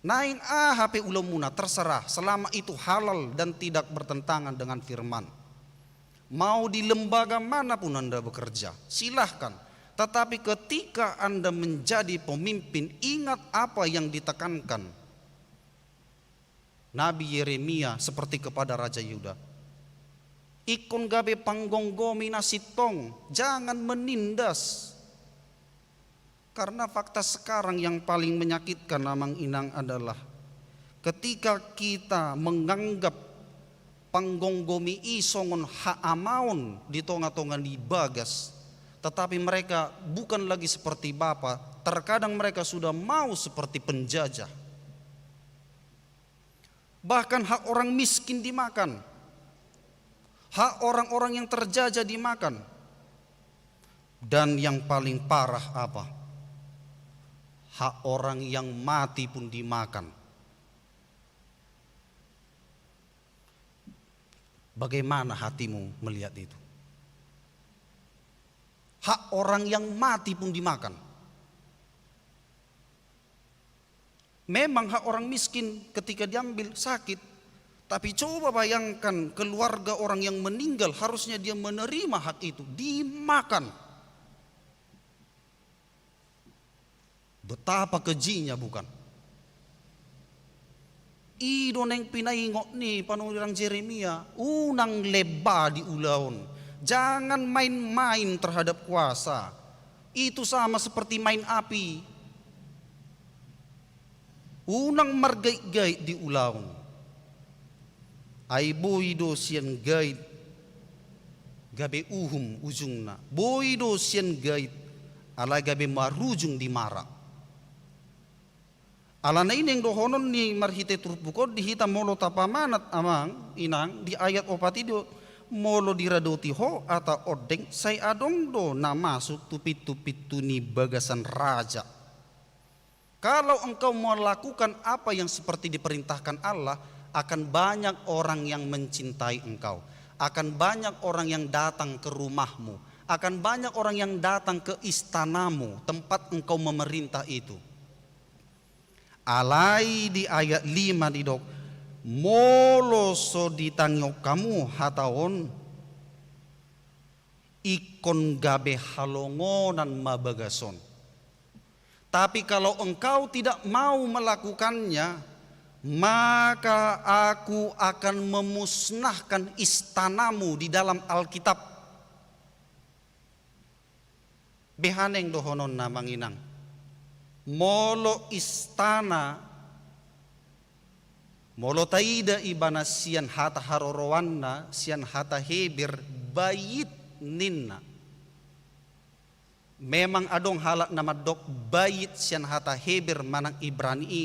Naeng aha pe ulaonmuna, terserah, selama itu halal dan tidak bertentangan dengan firman. Mau di lembaga mana pun Anda bekerja, silahkan. Tetapi ketika Anda menjadi pemimpin, ingat apa yang ditekankan Nabi Yeremia seperti kepada Raja Yuda. Ingkon gabe panggomgomi na sintong, jangan menindas. Karena fakta sekarang yang paling menyakitkan, amang inang, adalah ketika kita menganggap panggomgomi i songon haamaon di tonga-tonga ni bagas, tetapi mereka bukan lagi seperti bapa, terkadang mereka sudah mau seperti penjajah. Bahkan hak orang miskin dimakan. Hak orang-orang yang terjajah dimakan. Dan yang paling parah apa? Hak orang yang mati pun dimakan. Bagaimana hatimu melihat itu? Hak orang yang mati pun dimakan. Memang hak orang miskin ketika diambil sakit, tapi coba bayangkan keluarga orang yang meninggal, harusnya dia menerima hak itu, dimakan. Betapa kejinya, bukan? I do naeng pinaingot ni panurirang Jeremia, unang lemba di ulaon. Jangan main-main terhadap kuasa. Itu sama seperti main api. Unang margait-gait di ulaon. Ai boi do sian gait gabe uhum ujungna. Boi do sian gait alai gabe marujung di mara. Alana i naeng dohonon ni marhite turpuk on di hita, molo tapamanat, amang inang, di ayat opat i do, molo diradoti ho hata ondeng, sai adong do na masuk tu pintu-pintu ni bagasan raja. Kalau engkau melakukan apa yang seperti diperintahkan Allah, akan banyak orang yang mencintai engkau, akan banyak orang yang datang ke rumahmu, Akan banyak orang yang datang ke istanamu, tempat engkau memerintah itu. Alai di ayat lima didok, molo so ditangihon hamu hata on, ingkon gabe halongonan ma bagas on. Tapi kalau engkau tidak mau melakukannya, maka Aku akan memusnahkan istanamu. Di dalam Alkitab. Beha naeng dohononna, amang inang? Molo istana, molo taida ibana sian hata haroroanna, sian hata Heber, bait ninna. Memang adong halak na mandok bait sian hata Heber manang Ibrani i,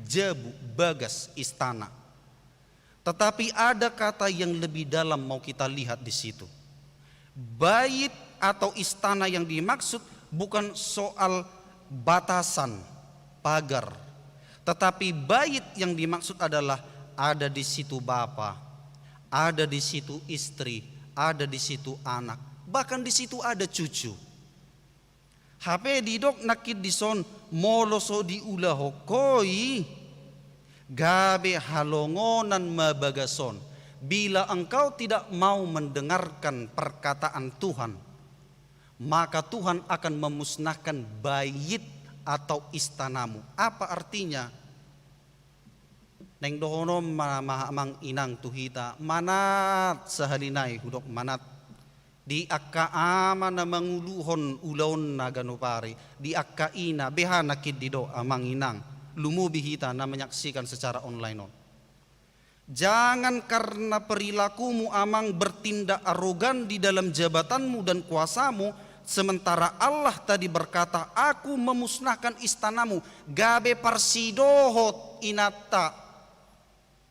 jabu, bagas, istana. Tetapi ada kata yang lebih dalam mau kita lihat di situ. Bait atau istana yang dimaksud bukan soal batasan, pagar. Tetapi bait yang dimaksud adalah ada di situ bapa, ada di situ istri, ada di situ anak, bahkan di situ ada cucu. Hape didok nangkin dison, molo so diulahon ho i, gabe halongonan ma bagas on. Bila engkau tidak mau mendengarkan perkataan Tuhan, maka Tuhan akan memusnahkan bait atau istanamu. Apa artinya? Naeng dohonon ma, ma amang inang tu hita, manat sahali nai hudok manat. Di angka ama na manguluhon ulaonna ganup ari, di angka ina, beha nangkin didok amang inang, lumobi hita na menyaksikan secara online on. Jangan karena perilakumu, amang, bertindak arogan di dalam jabatanmu dan kuasamu, sementara Allah tadi berkata, Aku memusnahkan istanamu. Gabe parsidohot inanta,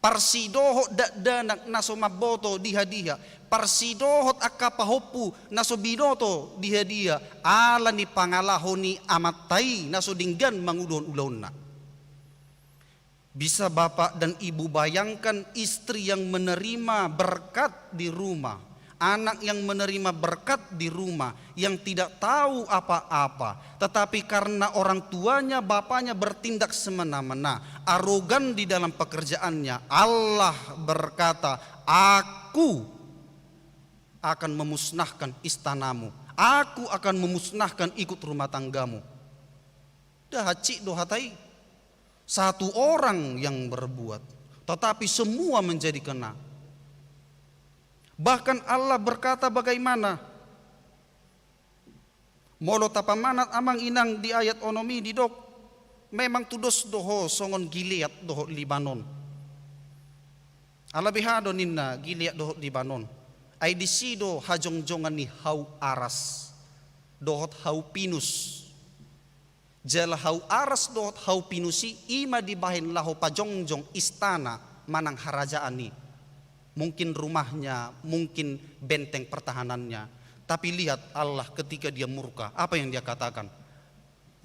parsidohot dakdanak na so mamboto diha-diha, parsidohot angka pahompu na so binoto diha-diha, ala ni pangalaho ni amanta i na so denggan manguluhon ulaonna. Bisa bapak dan ibu bayangkan istri yang menerima berkat di rumah, anak yang menerima berkat di rumah, yang tidak tahu apa-apa, tetapi karena orang tuanya, bapaknya bertindak semena-mena, arogan di dalam pekerjaannya, Allah berkata, Aku akan memusnahkan istanamu, Aku akan memusnahkan ikut rumah tanggamu. Dah hansit do hata i. Satu orang yang berbuat, tetapi semua menjadi kena. Bahkan Allah berkata bagaimana? Molo tapamanat amang inang di ayat onom i didok, memang tudos do ho songon Gilead dohot Libanon. Ala beha do ninna Gilead dohot Libanon? Ai disi do hajongjongan ni hau aras dohot hau pinus. Jala hau aras dohot hau pinus i, i ma dibahen laho pajongjong istana manang harajaan i. Mungkin rumahnya, mungkin benteng pertahanannya. Tapi lihat Allah ketika Dia murka, apa yang Dia katakan?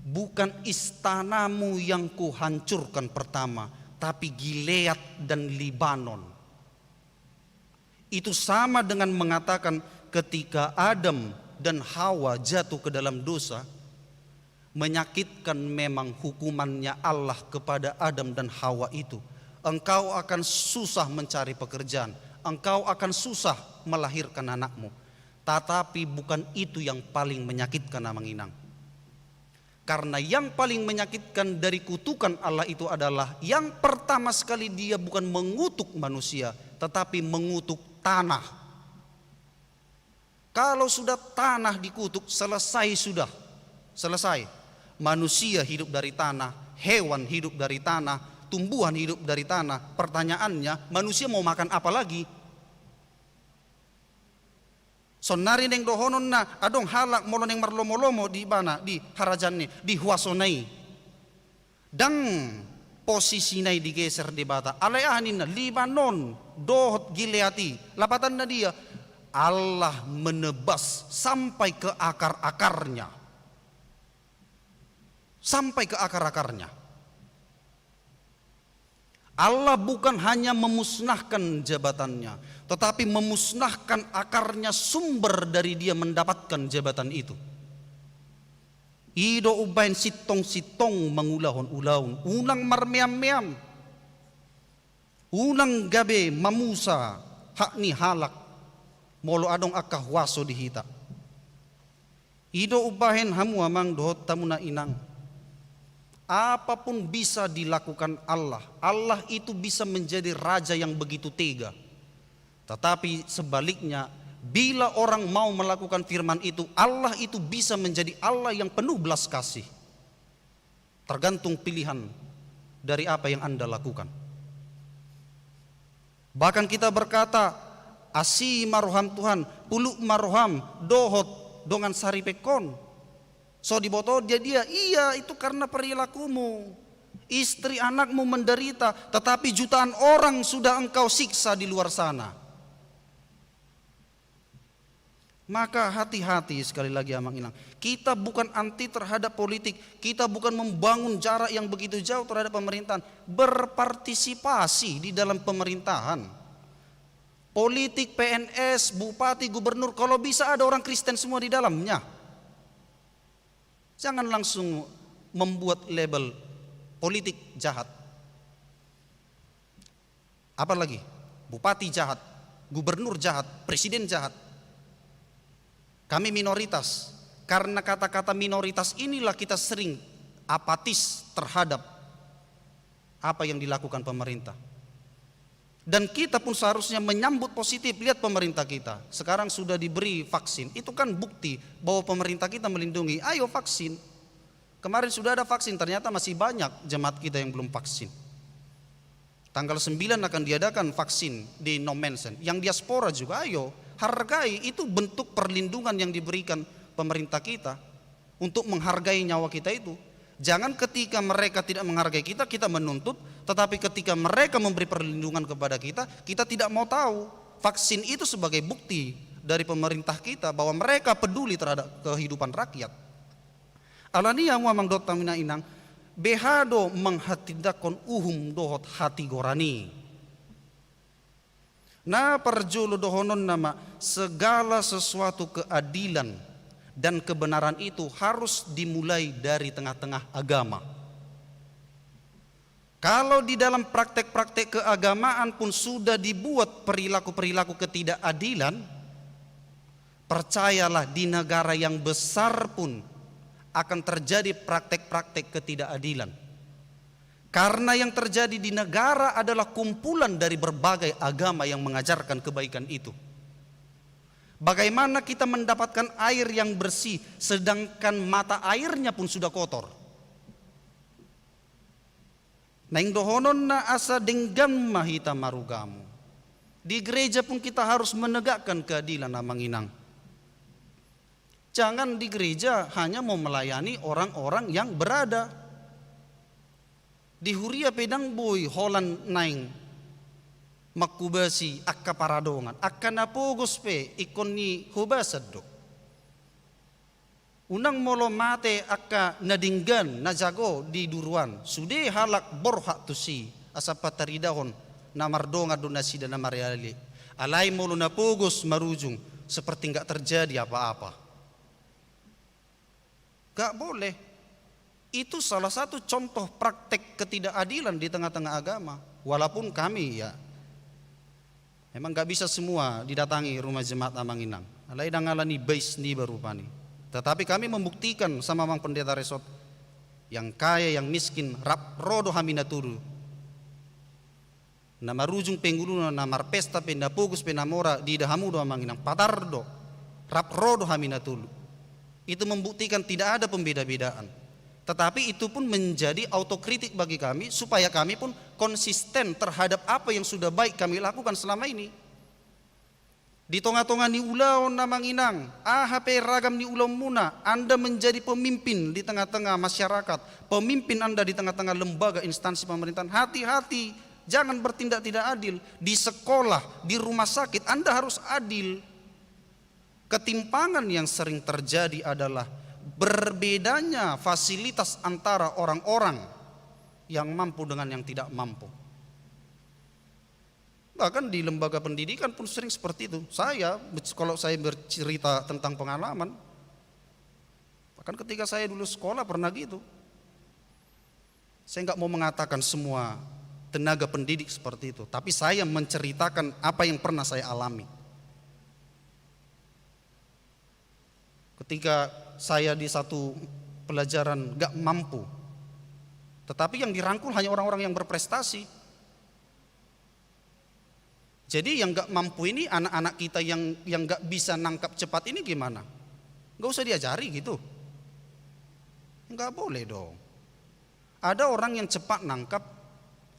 Bukan istanamu yang Kuhancurkan pertama, tapi Gilead dan Libanon. Itu sama dengan mengatakan ketika Adam dan Hawa jatuh ke dalam dosa, menyakitkan memang hukumannya Allah kepada Adam dan Hawa itu. Engkau akan susah mencari pekerjaan, engkau akan susah melahirkan anakmu. Tetapi bukan itu yang paling menyakitkan, amang inang. Karena yang paling menyakitkan dari kutukan Allah itu adalah yang pertama sekali Dia bukan mengutuk manusia, tetapi mengutuk tanah. Kalau sudah tanah dikutuk, selesai sudah. Selesai. Manusia hidup dari tanah, hewan hidup dari tanah, tumbuhan hidup dari tanah. Pertanyaannya, manusia mau makan apa lagi? Saonnari naeng dohononna, adong halak molo naeng marlomo-lomo di ibana, di harajaanna, di huasona i. Ndang posisina i digeser Debata. Alai aha ninna, Libanon dohot Gilead i, lapatanna dia, Allah menebas sampai ke akar-akarnya. Sampai ke akar-akarnya. Allah bukan hanya memusnahkan jabatannya, tetapi memusnahkan akarnya, sumber dari dia mendapatkan jabatan itu. I do umbahen sintong-sintong mangulahon ulaon, unang marmeam-meam, unang gabe mamusa hak ni halak, molo adong angka huaso di hita. I do umbahen hamu amang dohot hamu na inang, apapun bisa dilakukan Allah. Allah itu bisa menjadi raja yang begitu tega. Tetapi sebaliknya, bila orang mau melakukan firman itu, Allah itu bisa menjadi Allah yang penuh belas kasih. Tergantung pilihan dari apa yang Anda lakukan. Bahkan kita berkata, "Asi ma roham Tuhan, puluk ma roham dohot dongan saripeon." So diboto dia, dia, "Iya, itu karena perilakumu. Istri anakmu menderita, tetapi jutaan orang sudah engkau siksa di luar sana." Maka hati-hati sekali lagi amang inang. Kita bukan anti terhadap politik, kita bukan membangun jarak yang begitu jauh terhadap pemerintahan. Berpartisipasi di dalam pemerintahan. Politik, P N S, bupati, gubernur, kalau bisa ada orang Kristen semua di dalamnya. Jangan langsung membuat label politik jahat. Apalagi bupati jahat, gubernur jahat, presiden jahat. Kami minoritas. Karena kata-kata minoritas inilah kita sering apatis terhadap apa yang dilakukan pemerintah. Dan kita pun seharusnya menyambut positif. Lihat pemerintah kita sekarang sudah diberi vaksin. Itu kan bukti bahwa pemerintah kita melindungi. Ayo vaksin. Kemarin sudah ada vaksin, ternyata masih banyak jemaat kita yang belum vaksin. Tanggal sembilan akan diadakan vaksin di Nommensen. Yang diaspora juga, ayo, hargai, itu bentuk perlindungan yang diberikan pemerintah kita untuk menghargai nyawa kita itu. Jangan ketika mereka tidak menghargai kita, kita menuntut, tetapi ketika mereka memberi perlindungan kepada kita, kita tidak mau tahu. Vaksin itu sebagai bukti dari pemerintah kita bahwa mereka peduli terhadap kehidupan rakyat. Alani i hamu amang dohot hamu na inang, beha do manghatindanghon uhum dohot hatigoran i. Na parjolo dohononna ma, segala sesuatu keadilan dan kebenaran itu harus dimulai dari tengah-tengah agama. Kalau di dalam praktek-praktek keagamaan pun sudah dibuat perilaku-perilaku ketidakadilan, percayalah, di negara yang besar pun akan terjadi praktek-praktek ketidakadilan. Karena yang terjadi di negara adalah kumpulan dari berbagai agama yang mengajarkan kebaikan itu. Bagaimana kita mendapatkan air yang bersih, sedangkan mata airnya pun sudah kotor? Naeng dohononna asa denggan ma hita marugamo. Di gereja pun kita harus menegakkan keadilan, amang inang. Jangan di gereja hanya mau melayani orang-orang yang berada. Di huria pe ndang boi holan naeng manghobasi angka paradongan, angka na pogos pe ingkon nihobasan do. Unang molo mate angka na denggan na jago di duruan, sude halak borhat tusi, asa pataridahon na mardongan do nasida na marale. Alai molo na pogos marujung, seperti nggak terjadi apa-apa. Nggak boleh. Itu salah satu contoh praktek ketidakadilan di tengah-tengah agama. Walaupun kami, ya, memang nggak bisa semua didatangi rumah jemaat, amang inang. Alai ndang ala ni bais niba rupani. Tetapi kami membuktikan sama Amang Pendeta Resort, yang kaya, yang miskin, rap ro do hami na tolu. Na marujung pe ngoluna, na marpesta pe, na pogos pe, na mora, diida hamu do, amang inang, patar do. Rap ro do hami na tolu. Itu membuktikan tidak ada pembeda-bedaan. Tetapi itu pun menjadi autokritik bagi kami, supaya kami pun konsisten terhadap apa yang sudah baik kami lakukan selama ini. Di tonga-tonga ni ulaon, amang inang, aha pe ragam ni ulaonmuna, Anda menjadi pemimpin di tengah-tengah masyarakat, pemimpin Anda di tengah-tengah lembaga instansi pemerintahan, hati-hati, jangan bertindak tidak adil. Di sekolah, di rumah sakit, Anda harus adil. Ketimpangan yang sering terjadi adalah berbedanya fasilitas antara orang-orang yang mampu dengan yang tidak mampu. Bahkan di lembaga pendidikan pun sering seperti itu. Saya, kalau saya bercerita tentang pengalaman, bahkan ketika saya dulu sekolah pernah gitu. Saya nggak mau mengatakan semua tenaga pendidik seperti itu, tapi saya menceritakan apa yang pernah saya alami. Ketika saya di satu pelajaran nggak mampu, tetapi yang dirangkul hanya orang-orang yang berprestasi. Jadi yang nggak mampu ini, anak-anak kita yang yang nggak bisa nangkap cepat ini gimana? Nggak usah diajari gitu. Nggak boleh dong. Ada orang yang cepat nangkap,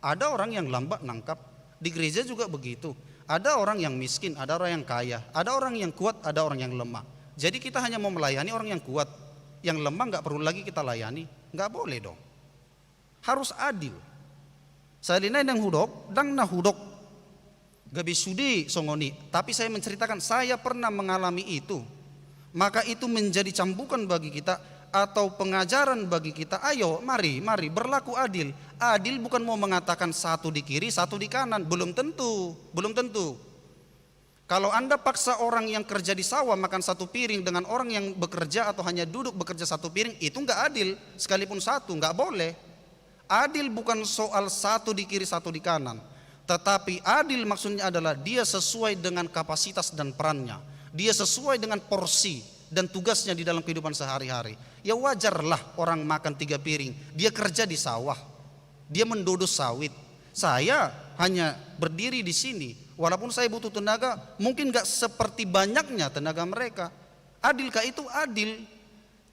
ada orang yang lambat nangkap. Di gereja juga begitu. Ada orang yang miskin, ada orang yang kaya, ada orang yang kuat, ada orang yang lemah. Jadi kita hanya mau melayani orang yang kuat. Yang lemah nggak perlu lagi kita layani. Nggak boleh dong. Harus adil. Sahali nai naeng hudok, ndang na hudok gabe sude songon i, tapi saya menceritakan, saya pernah mengalami itu. Maka itu menjadi cambukan bagi kita atau pengajaran bagi kita. Ayo, mari, mari, berlaku adil. Adil bukan mau mengatakan satu di kiri, satu di kanan. Belum tentu, belum tentu. Kalau Anda paksa orang yang kerja di sawah makan satu piring dengan orang yang bekerja atau hanya duduk bekerja satu piring, itu nggak adil, sekalipun satu, nggak boleh. Adil bukan soal satu di kiri, satu di kanan. Tetapi adil maksudnya adalah dia sesuai dengan kapasitas dan perannya. Dia sesuai dengan porsi dan tugasnya di dalam kehidupan sehari-hari. Ya wajarlah orang makan tiga piring, dia kerja di sawah. Dia mendodo sawit. Saya hanya berdiri di sini. Walaupun saya butuh tenaga, mungkin nggak seperti banyaknya tenaga mereka. Adilkah itu? Adil.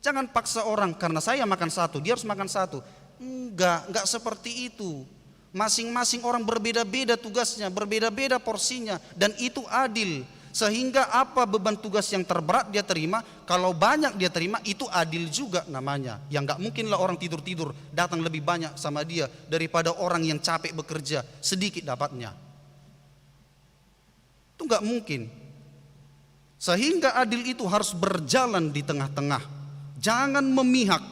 Jangan paksa orang, karena saya makan satu, dia harus makan satu. Enggak, enggak seperti itu. Masing-masing orang berbeda-beda tugasnya, berbeda-beda porsinya, dan itu adil. Sehingga apa beban tugas yang terberat dia terima, kalau banyak dia terima, itu adil juga namanya. Ya enggak mungkinlah orang tidur-tidur datang lebih banyak sama dia daripada orang yang capek bekerja, sedikit dapatnya. Itu nggak mungkin. Sehingga adil itu harus berjalan di tengah-tengah. Jangan memihak.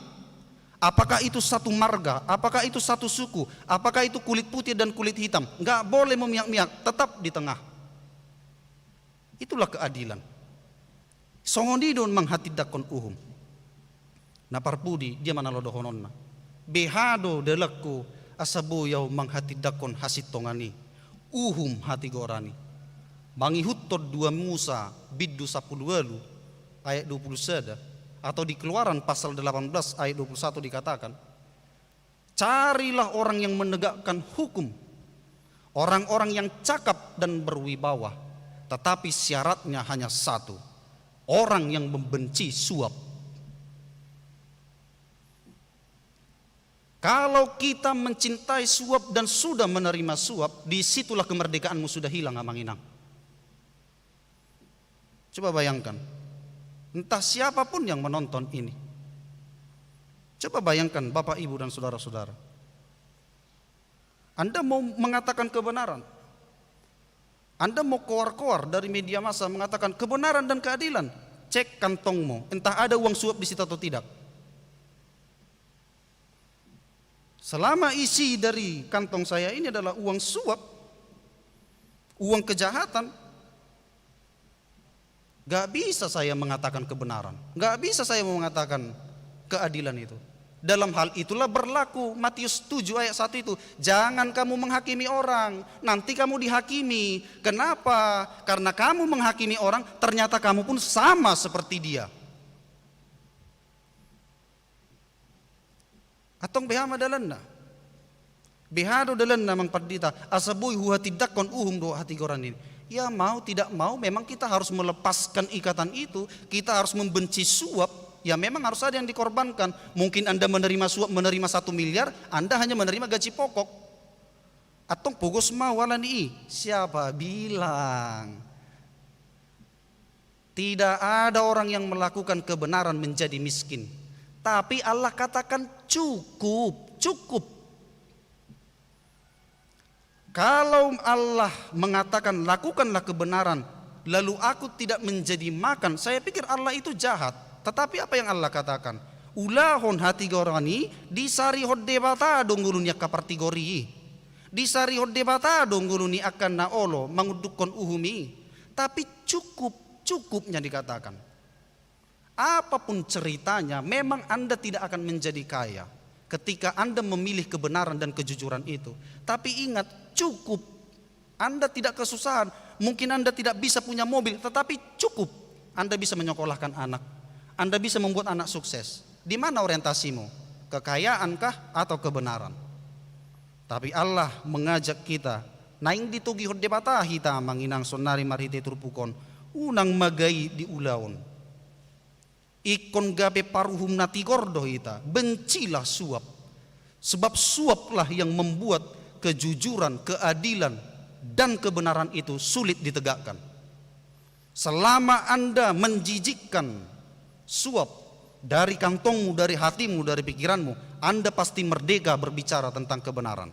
Apakah itu satu marga, apakah itu satu suku, apakah itu kulit putih dan kulit hitam. Nggak boleh memihak-mihak, tetap di tengah. Itulah keadilan. Songon i do manghatindanghon uhum. Na parpudi dia ma na laho dohononna. Beha do dalanku asa boi ahu manghatindanghon hasintongan i, uhum hatigoran i. Mangihuthon dua Musa bindu sampulu ualu ayat dua pulu sada, atau di Keluaran pasal delapan belas ayat dua pulu satu dikatakan, carilah orang yang menegakkan hukum, orang-orang yang cakap dan berwibawa, tetapi syaratnya hanya satu, orang yang membenci suap. Kalau kita mencintai suap dan sudah menerima suap, disitulah kemerdekaanmu sudah hilang, Amang Inang. Coba bayangkan, entah siapapun yang menonton ini. Coba bayangkan, Bapak, Ibu, dan saudara-saudara. Anda mau mengatakan kebenaran. Anda mau koar-koar dari media massa mengatakan kebenaran dan keadilan. Cek kantongmu, entah ada uang suap di situ atau tidak. Selama isi dari kantong saya ini adalah uang suap, uang kejahatan, gak bisa saya mengatakan kebenaran, gak bisa saya mengatakan keadilan itu. Dalam hal itulah berlaku Matius tujuh ayat satu itu, jangan kamu menghakimi orang, nanti kamu dihakimi. Kenapa? Karena kamu menghakimi orang, ternyata kamu pun sama seperti dia. Antong beha ma dalanna? Beha do dalanna, Amang Pandita, asa boi huhatindanghon uhum dohot hatigoran i? Ya mau tidak mau memang kita harus melepaskan ikatan itu, kita harus membenci suap. Ya memang harus ada yang dikorbankan. Mungkin Anda menerima suap, menerima satu miliar, Anda hanya menerima gaji pokok. Antong pogos ma ahu ala ni i. Siapa bilang? Tidak ada orang yang melakukan kebenaran menjadi miskin. Tapi Allah katakan cukup, cukup. Kalau Allah mengatakan lakukanlah kebenaran, lalu aku tidak menjadi makan, saya pikir Allah itu jahat. Tetapi apa yang Allah katakan? Ulahon hatigoran i, disarihon Debata do ngolu ni angka partigor i. Disarihon Debata do ngolu ni angka na olo mangundukhon uhum i. Tapi cukup, cukupnya dikatakan. Apapun ceritanya, memang Anda tidak akan menjadi kaya ketika Anda memilih kebenaran dan kejujuran itu. Tapi ingat, cukup. Anda tidak kesusahan. Mungkin Anda tidak bisa punya mobil, tetapi cukup. Anda bisa menyekolahkan anak. Anda bisa membuat anak sukses. Di mana orientasimu? Kekayaan kah atau kebenaran? Tapi Allah mengajak kita, naeng ditogihon Debata hita, Amang Inang, saonnari marhite turpuk on, unang magai di ulaon. Ingkon gabe paruhum na tigor do hita, bencilah suap. Sebab suaplah yang membuat kejujuran, keadilan, dan kebenaran itu sulit ditegakkan. Selama Anda menjijikkan suap dari kantongmu, dari hatimu, dari pikiranmu, Anda pasti merdeka berbicara tentang kebenaran.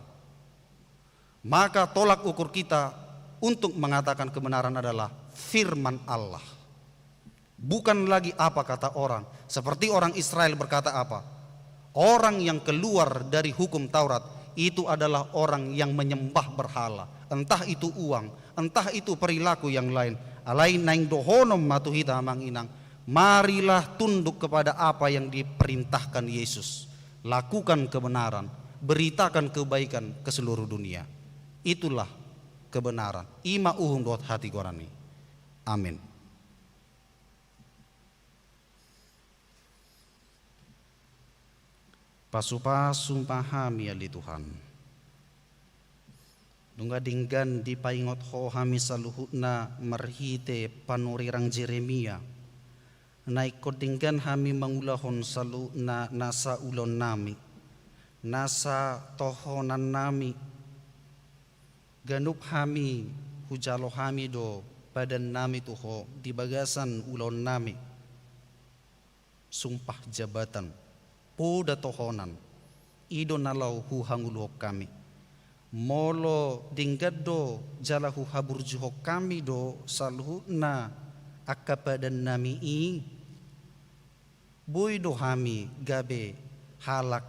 Maka tolak ukur kita untuk mengatakan kebenaran adalah firman Allah. Bukan lagi apa kata orang. Seperti orang Israel berkata apa? Orang yang keluar dari hukum Taurat itu adalah orang yang menyembah berhala. Entah itu uang, entah itu perilaku yang lain. Alai naeng dohonon ma tu hita, Amang Inang, marilah tunduk kepada apa yang diperintahkan Yesus. Lakukan kebenaran, beritakan kebaikan ke seluruh dunia. Itulah kebenaran. I ma uhum dohot hatigoran i. Amin. Pasupasu ma hami, ale Tuhan. Nunga denggan dipaingot Ho hami saluhutna marhite panurirang Jeremia. Na ingkon denggan hami mangulahon saluhutna nasa ulaonnami, nasa tohonannami. Ganup hami hujalo hami do padannami tu Ho di bagasan ulaonnami. Sumpah jabatan, poda tohonan, i do na laho huhangoluhon hami. Molo denggan do jala huhaburjuhon hami do saluhutna angka padannami i, boi do hami gabe halak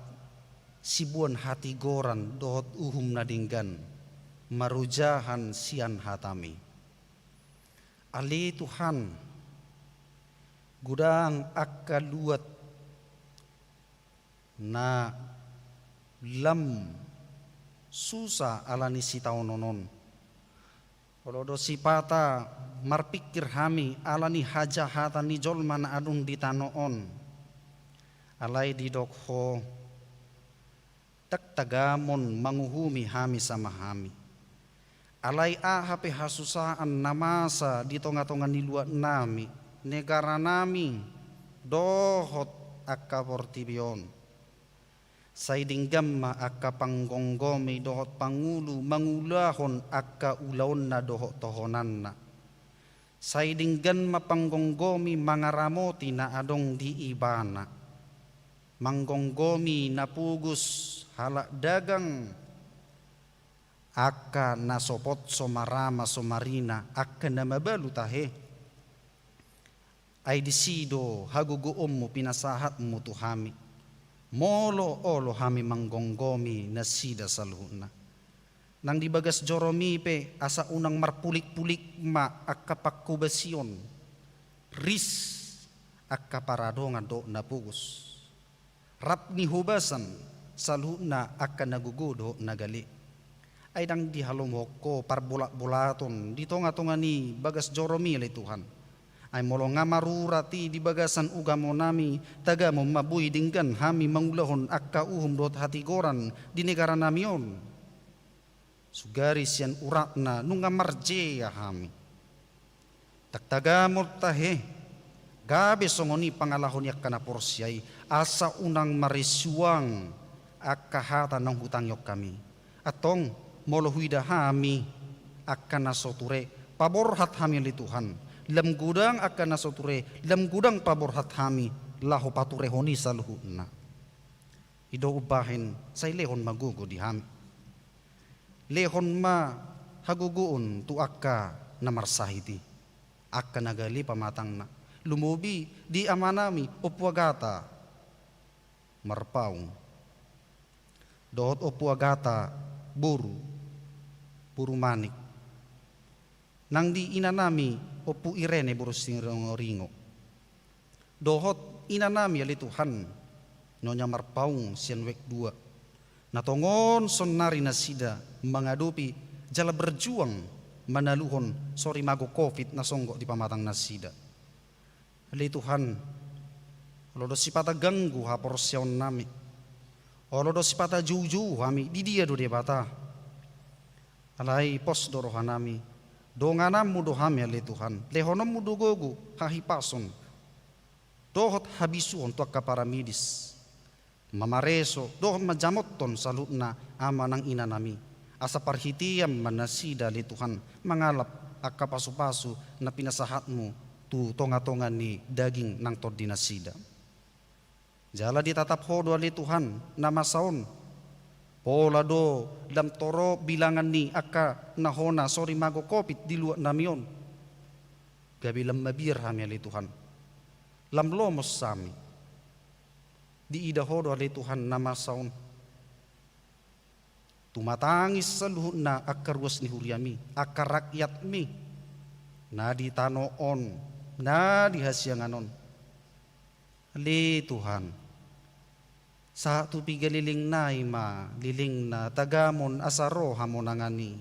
siboan hatigoran dohot uhum na denggan marojahan sian hatami. Ale Tuhan, godang angka luat na lam susa ala ni sitaonon on. Olo do sipata marpingkir hami ala ni hajahatan ni jolma na adong di tano on. Alai didok Ho, ndang tagamon manguhumi hami sama hami. Alai aha pe hasusaan na masa di tonga-tonga ni luatnami, negaranami, dohot angka portibi on, sai denggan ma angka panggomgomi dohot pangulu mangulahon angka ulaonna dohot tohonanna. Sai denggan ma panggomgomi mangaramoti na adong di ibana. Manggomgomi na pogos halak dagang, angka na so pot so marama so marina, angka na mabalu tahe. Ai disi do hagogoonmu pinasahatmu tu hami. Molo olo hami manggomgomi nasida saluhutna. Nang di bagas joromi pe asa unang marpulik-pulik ma angka pangkobasion, ris angka paradongan dohot na pogos. Rap ni hobasan saluhutna angka na gogo dohot na gale. Ai ndang dihalomohon Ho parbolat-bolaton di tonga-tonga ni bagas joromi ale Tuhan. Ai molo nga marurat i di bagasan ugamonami, tagamon ma boi denggan hami mangulahon angka uhum dohot hatigoran di negaranami on. Sugari sian uratna nunga marjea hami. Ndang tagamon tahe, gabe songon i pangalaho ni angka na porsea i, asa unang marisuang angka hata naung hutangihon hami. Antong, molo huida hami angka na so ture, paborhat hami ale Tuhan. Lam godang angka na so ture, lam godang paborhat hami, laho paturehon i saluhutna. I do umbahen, sai lehon ma gogo di hami. Lehon ma hagogoon tu angka na marsahit i, angka na gale pamatangna. Lumobi di amanami Ompu Agata Marpaung dohot Ompu Agata boru, boru Manik, nang di inanami Ompu Irene boru Siringoringo, dohot inanami ale Tuhan Nyonya Marpaung sian Wek dua, na tongon saonnari nasida mangadopi jala berjuang manaluhon sorimago covid na songgop di pamatang nasida. Ale Tuhan, olo do sipata ganggu haporseaonnami, olo do sipata joujou hami, di dia do Debata. Alai pos do rohanami, dongananmu do hami ale Tuhan, lehononmu do gogo, hahipason dohot habisuhon tu angka paramedis, mamareso dohot manjamothon saluhutna ama nang inanami, asa parhitean ma nasida ale Tuhan mangalap angka pasupasu na pinasahatmu tu tongatonga ni daging nang tondi nasida. Jala ditatap Ho do ale Tuhan na masa on, pola do lam torop bilangan ni angka na hona sorimago covid di luatnami on, gabe lam mabiar hami ale Tuhan, lam lomos hami. Diida Ho do ale Tuhan na masa on, tumatangis saluhutna angka ruas ni huriami, angka rakyatmi, na di tano on, na di hasiangan on. Ale Tuhan, sahat tu piga lelengna i ma lelengna tagamon asa ro hamonangan i.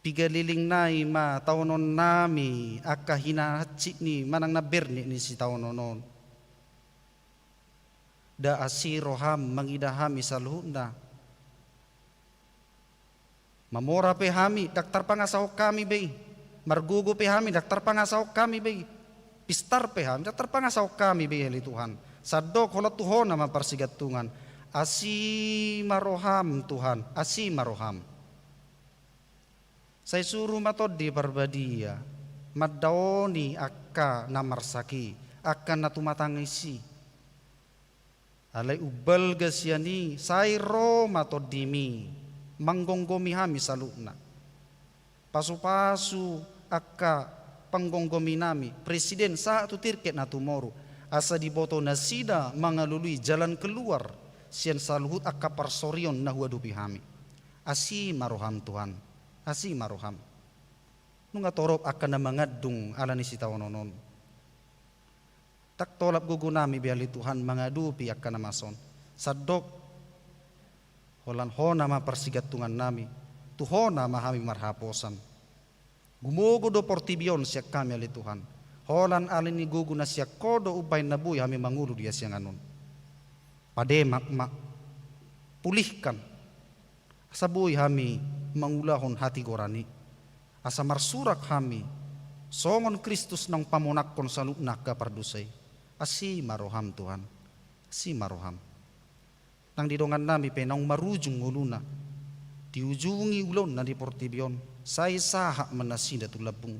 Piga lelengna i ma taononnami angka hinahansit ni manang na bernek ni sitaonon on. Nda asi roham mangida hami saluhutna. Mamora pe hami, ndang tarpangasahon hami be i. Margogo pe hami, ndang tarpangasahon hami be i. Pistar pe hami, ndang tarpangasahon hami be i ale Tuhan. Sandok holan tu Ho nama parsigantungan. Asi ma roham Tuhan, asi ma roham. Sai suru ma Tondi Parbadia mandaoni angka na marsahit i, angka na tumatangis i. Alai umbalga sian i, sai ro ma Tondimi manggomgomi hami saluhutna. Pasupasu angka panggomgominami, presiden sahat tu tingki na tumoru, asa diboto nasida mangalului jalan keluar sian saluhut angka parsorion na huadopi hami. Asi ma roham Tuhan, asi ma roham. Nunga torop angka na mangandung ala ni sitaonon on. Ndang tolap gogonami be ale Tuhan mangadopi angka na masa on. Sandok holan Ho nama parsigantungannami, tu Ho nama hami marhaposan. Gumogo do portibi on sian hami ale Tuhan. Holan ala ni gogo na sian Ho do umbahen na boi hami mangolu di hasiangan on. Pademak ma, pulihkan, asa boi hami mangulahon hatigoran i, asa marsurak hami songon Kristus naung pamonanghon saluhutna angka pardosa i. Asi ma roham Tuhan, asi ma roham. Nang di dongannami pe naung marujung ngoluna, diujungi ulaonna di portibi on, sai sahat ma nasida tu lambung.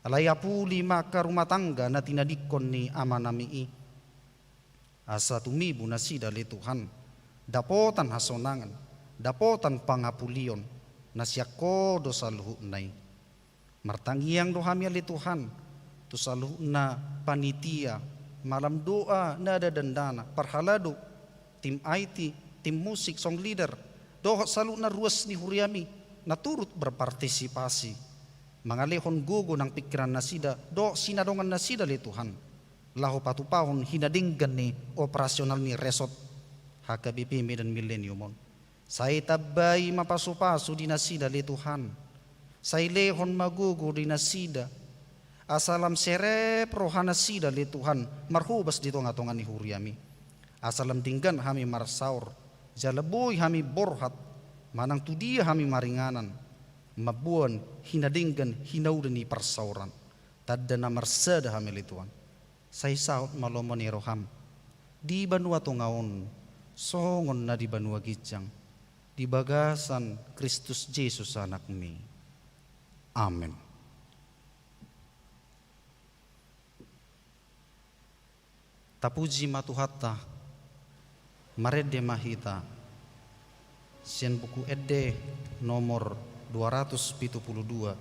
Alai apuli ma angka rumah tangga na tinadingkon ni amanami i. Asa tumibu nasida ale Tuhan, dapotan hasonangan, dapotan pangapulion, na sian Ho do saluhutna i. Martangiang do hami ale Tuhan, tu saluhutna panitia, malam doa, nada dandana, parhalado, tim I T, tim musik, song leader, dohot saluhutna ruas ni huriami, na turut berpartisipasi, mangalehon gogo nang pingkiran nasida, dohot sinadongan nasida ale Tuhan. Laho patupahon hinadenggan ni operasional ni resort H K B P Medan Millennium on. Sai tambai ma pasupasu di nasida ale Tuhan. Sai lehon ma gogo di nasida. Asa lam serep roha nasida ale Tuhan, marhobas di tongatonga ni huriami. Asa lam denggan hami marsaor, jala boi hami borhat, manang tu dia hami maringanan, mamboan hinadenggan hinauda ni parsaoran. Tanda na marsada hami ale Tuhan. Sai saut ma lomo ni roham di banua tonga on, songon na di banua ginjang, di bagasan Kristus Jesus Anakmi. Amen. Tapuji ma Tuhanta. Marende ma hita sian Buku Ende nomor dua ratus pitu pulu dua,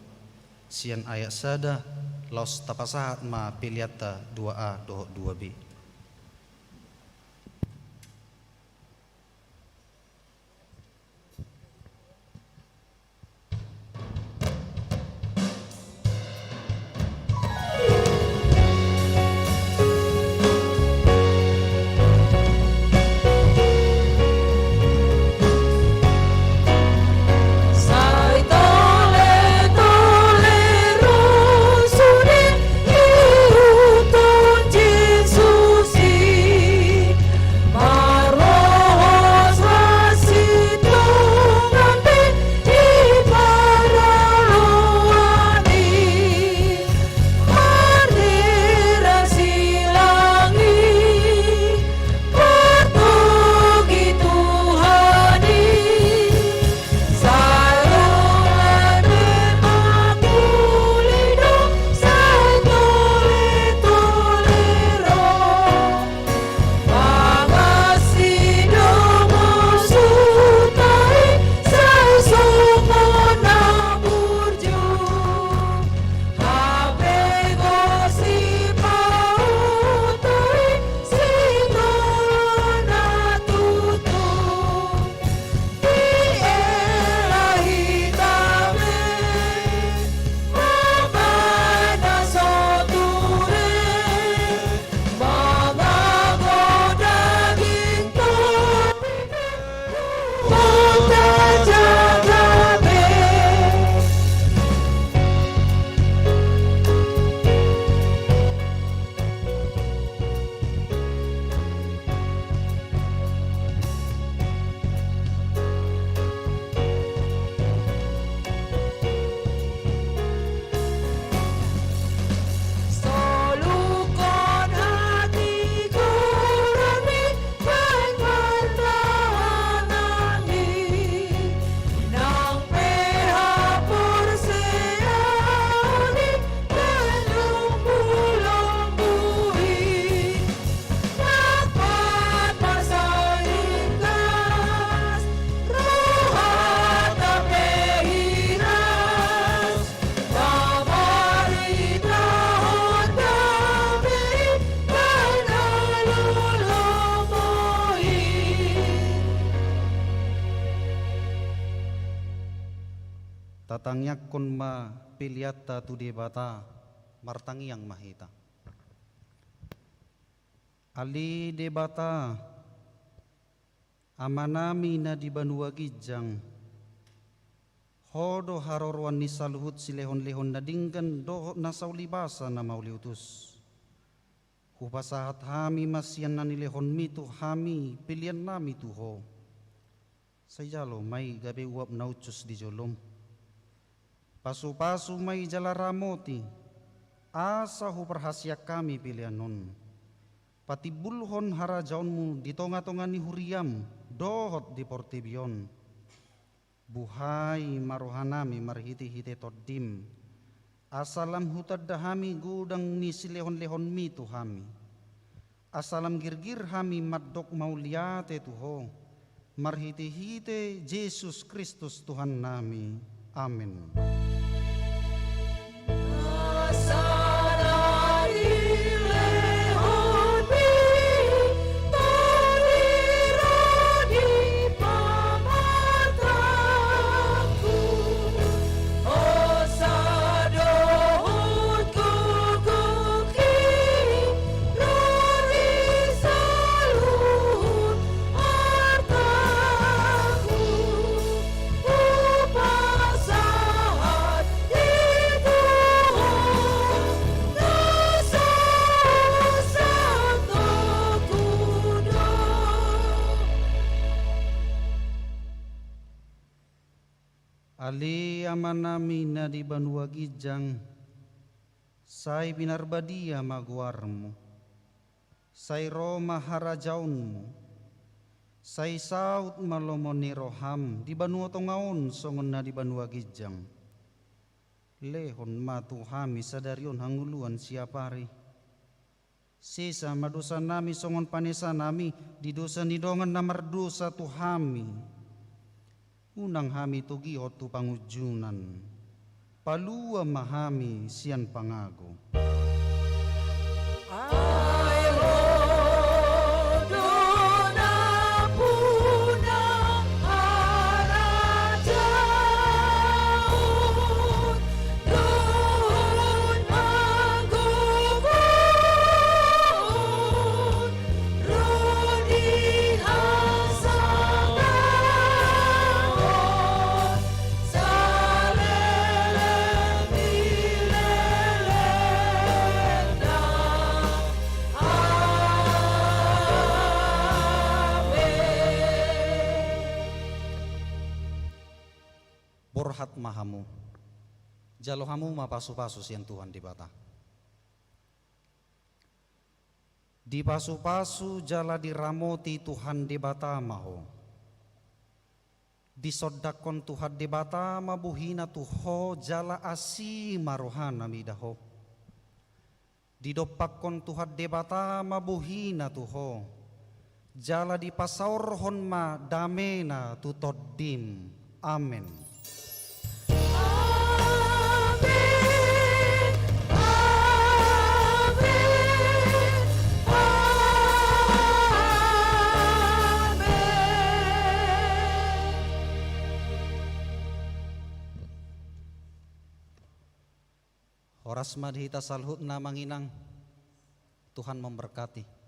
sian ayat sada, laos tapasahat ma peleanta dua A dohot dua B. Tatangiangkon ma peleanta tu Debata. Martangiang ma hita. Ale Debata, Amanami na di banua ginjang, Ho do haroroan ni saluhut silehonlehon na denggan dohot na saulibasa na mauliutus. Hupasahat hami ma sian na nilehonmi tu hami peleannami tu Ho. Sai jalo ma i gabe uap na uncus di jolom. Pasupasu ma i jala ramoti, asa huparhaseang hami pelean on. Patimbulhon harajaonmu di tongatonga ni huriam dohot di portibi on. Buhai ma rohanami marhitehite Tondim, asa lam hutanda hami godang ni silehonlehonmi tu hami. Asa lam girgir hami mandok mauliate tu Ho, marhitehite Jesus Kristus Tuhannami. Amen. Ale Amanami na di banua ginjang, sai pinarbadia ma goarmu. Sai ro ma harajaonmu. Sai saut ma lomo ni roham di banua tonga on songon na di banua ginjang. Lehon ma tu hami sadari on hangoluan siapari. Sesa ma dosanami songon panesanami di dosa ni dongan na mardosa tu hami. Unang hami togihon tu pangunjunan. Palua ma hami sian pangago. Ai Ho do nampuna harajaon dohot hagogoon. Borhat ma hamu. Jalo hamu ma pasupasu sian Tuhan Debata. Dipasupasu jala diramoti Tuhan Debata ma ho. Disondangkon Tuhan Debata ma bohina tu ho jala asi ma rohana mida ho. Didompakkon Tuhan Debata ma bohina tu ho. Jala dipasaorhon ma damena tu tondim. Amen. Amen. Amen. Amen. Horas ma di hita saluhutna amang inang. Tuhan memberkati.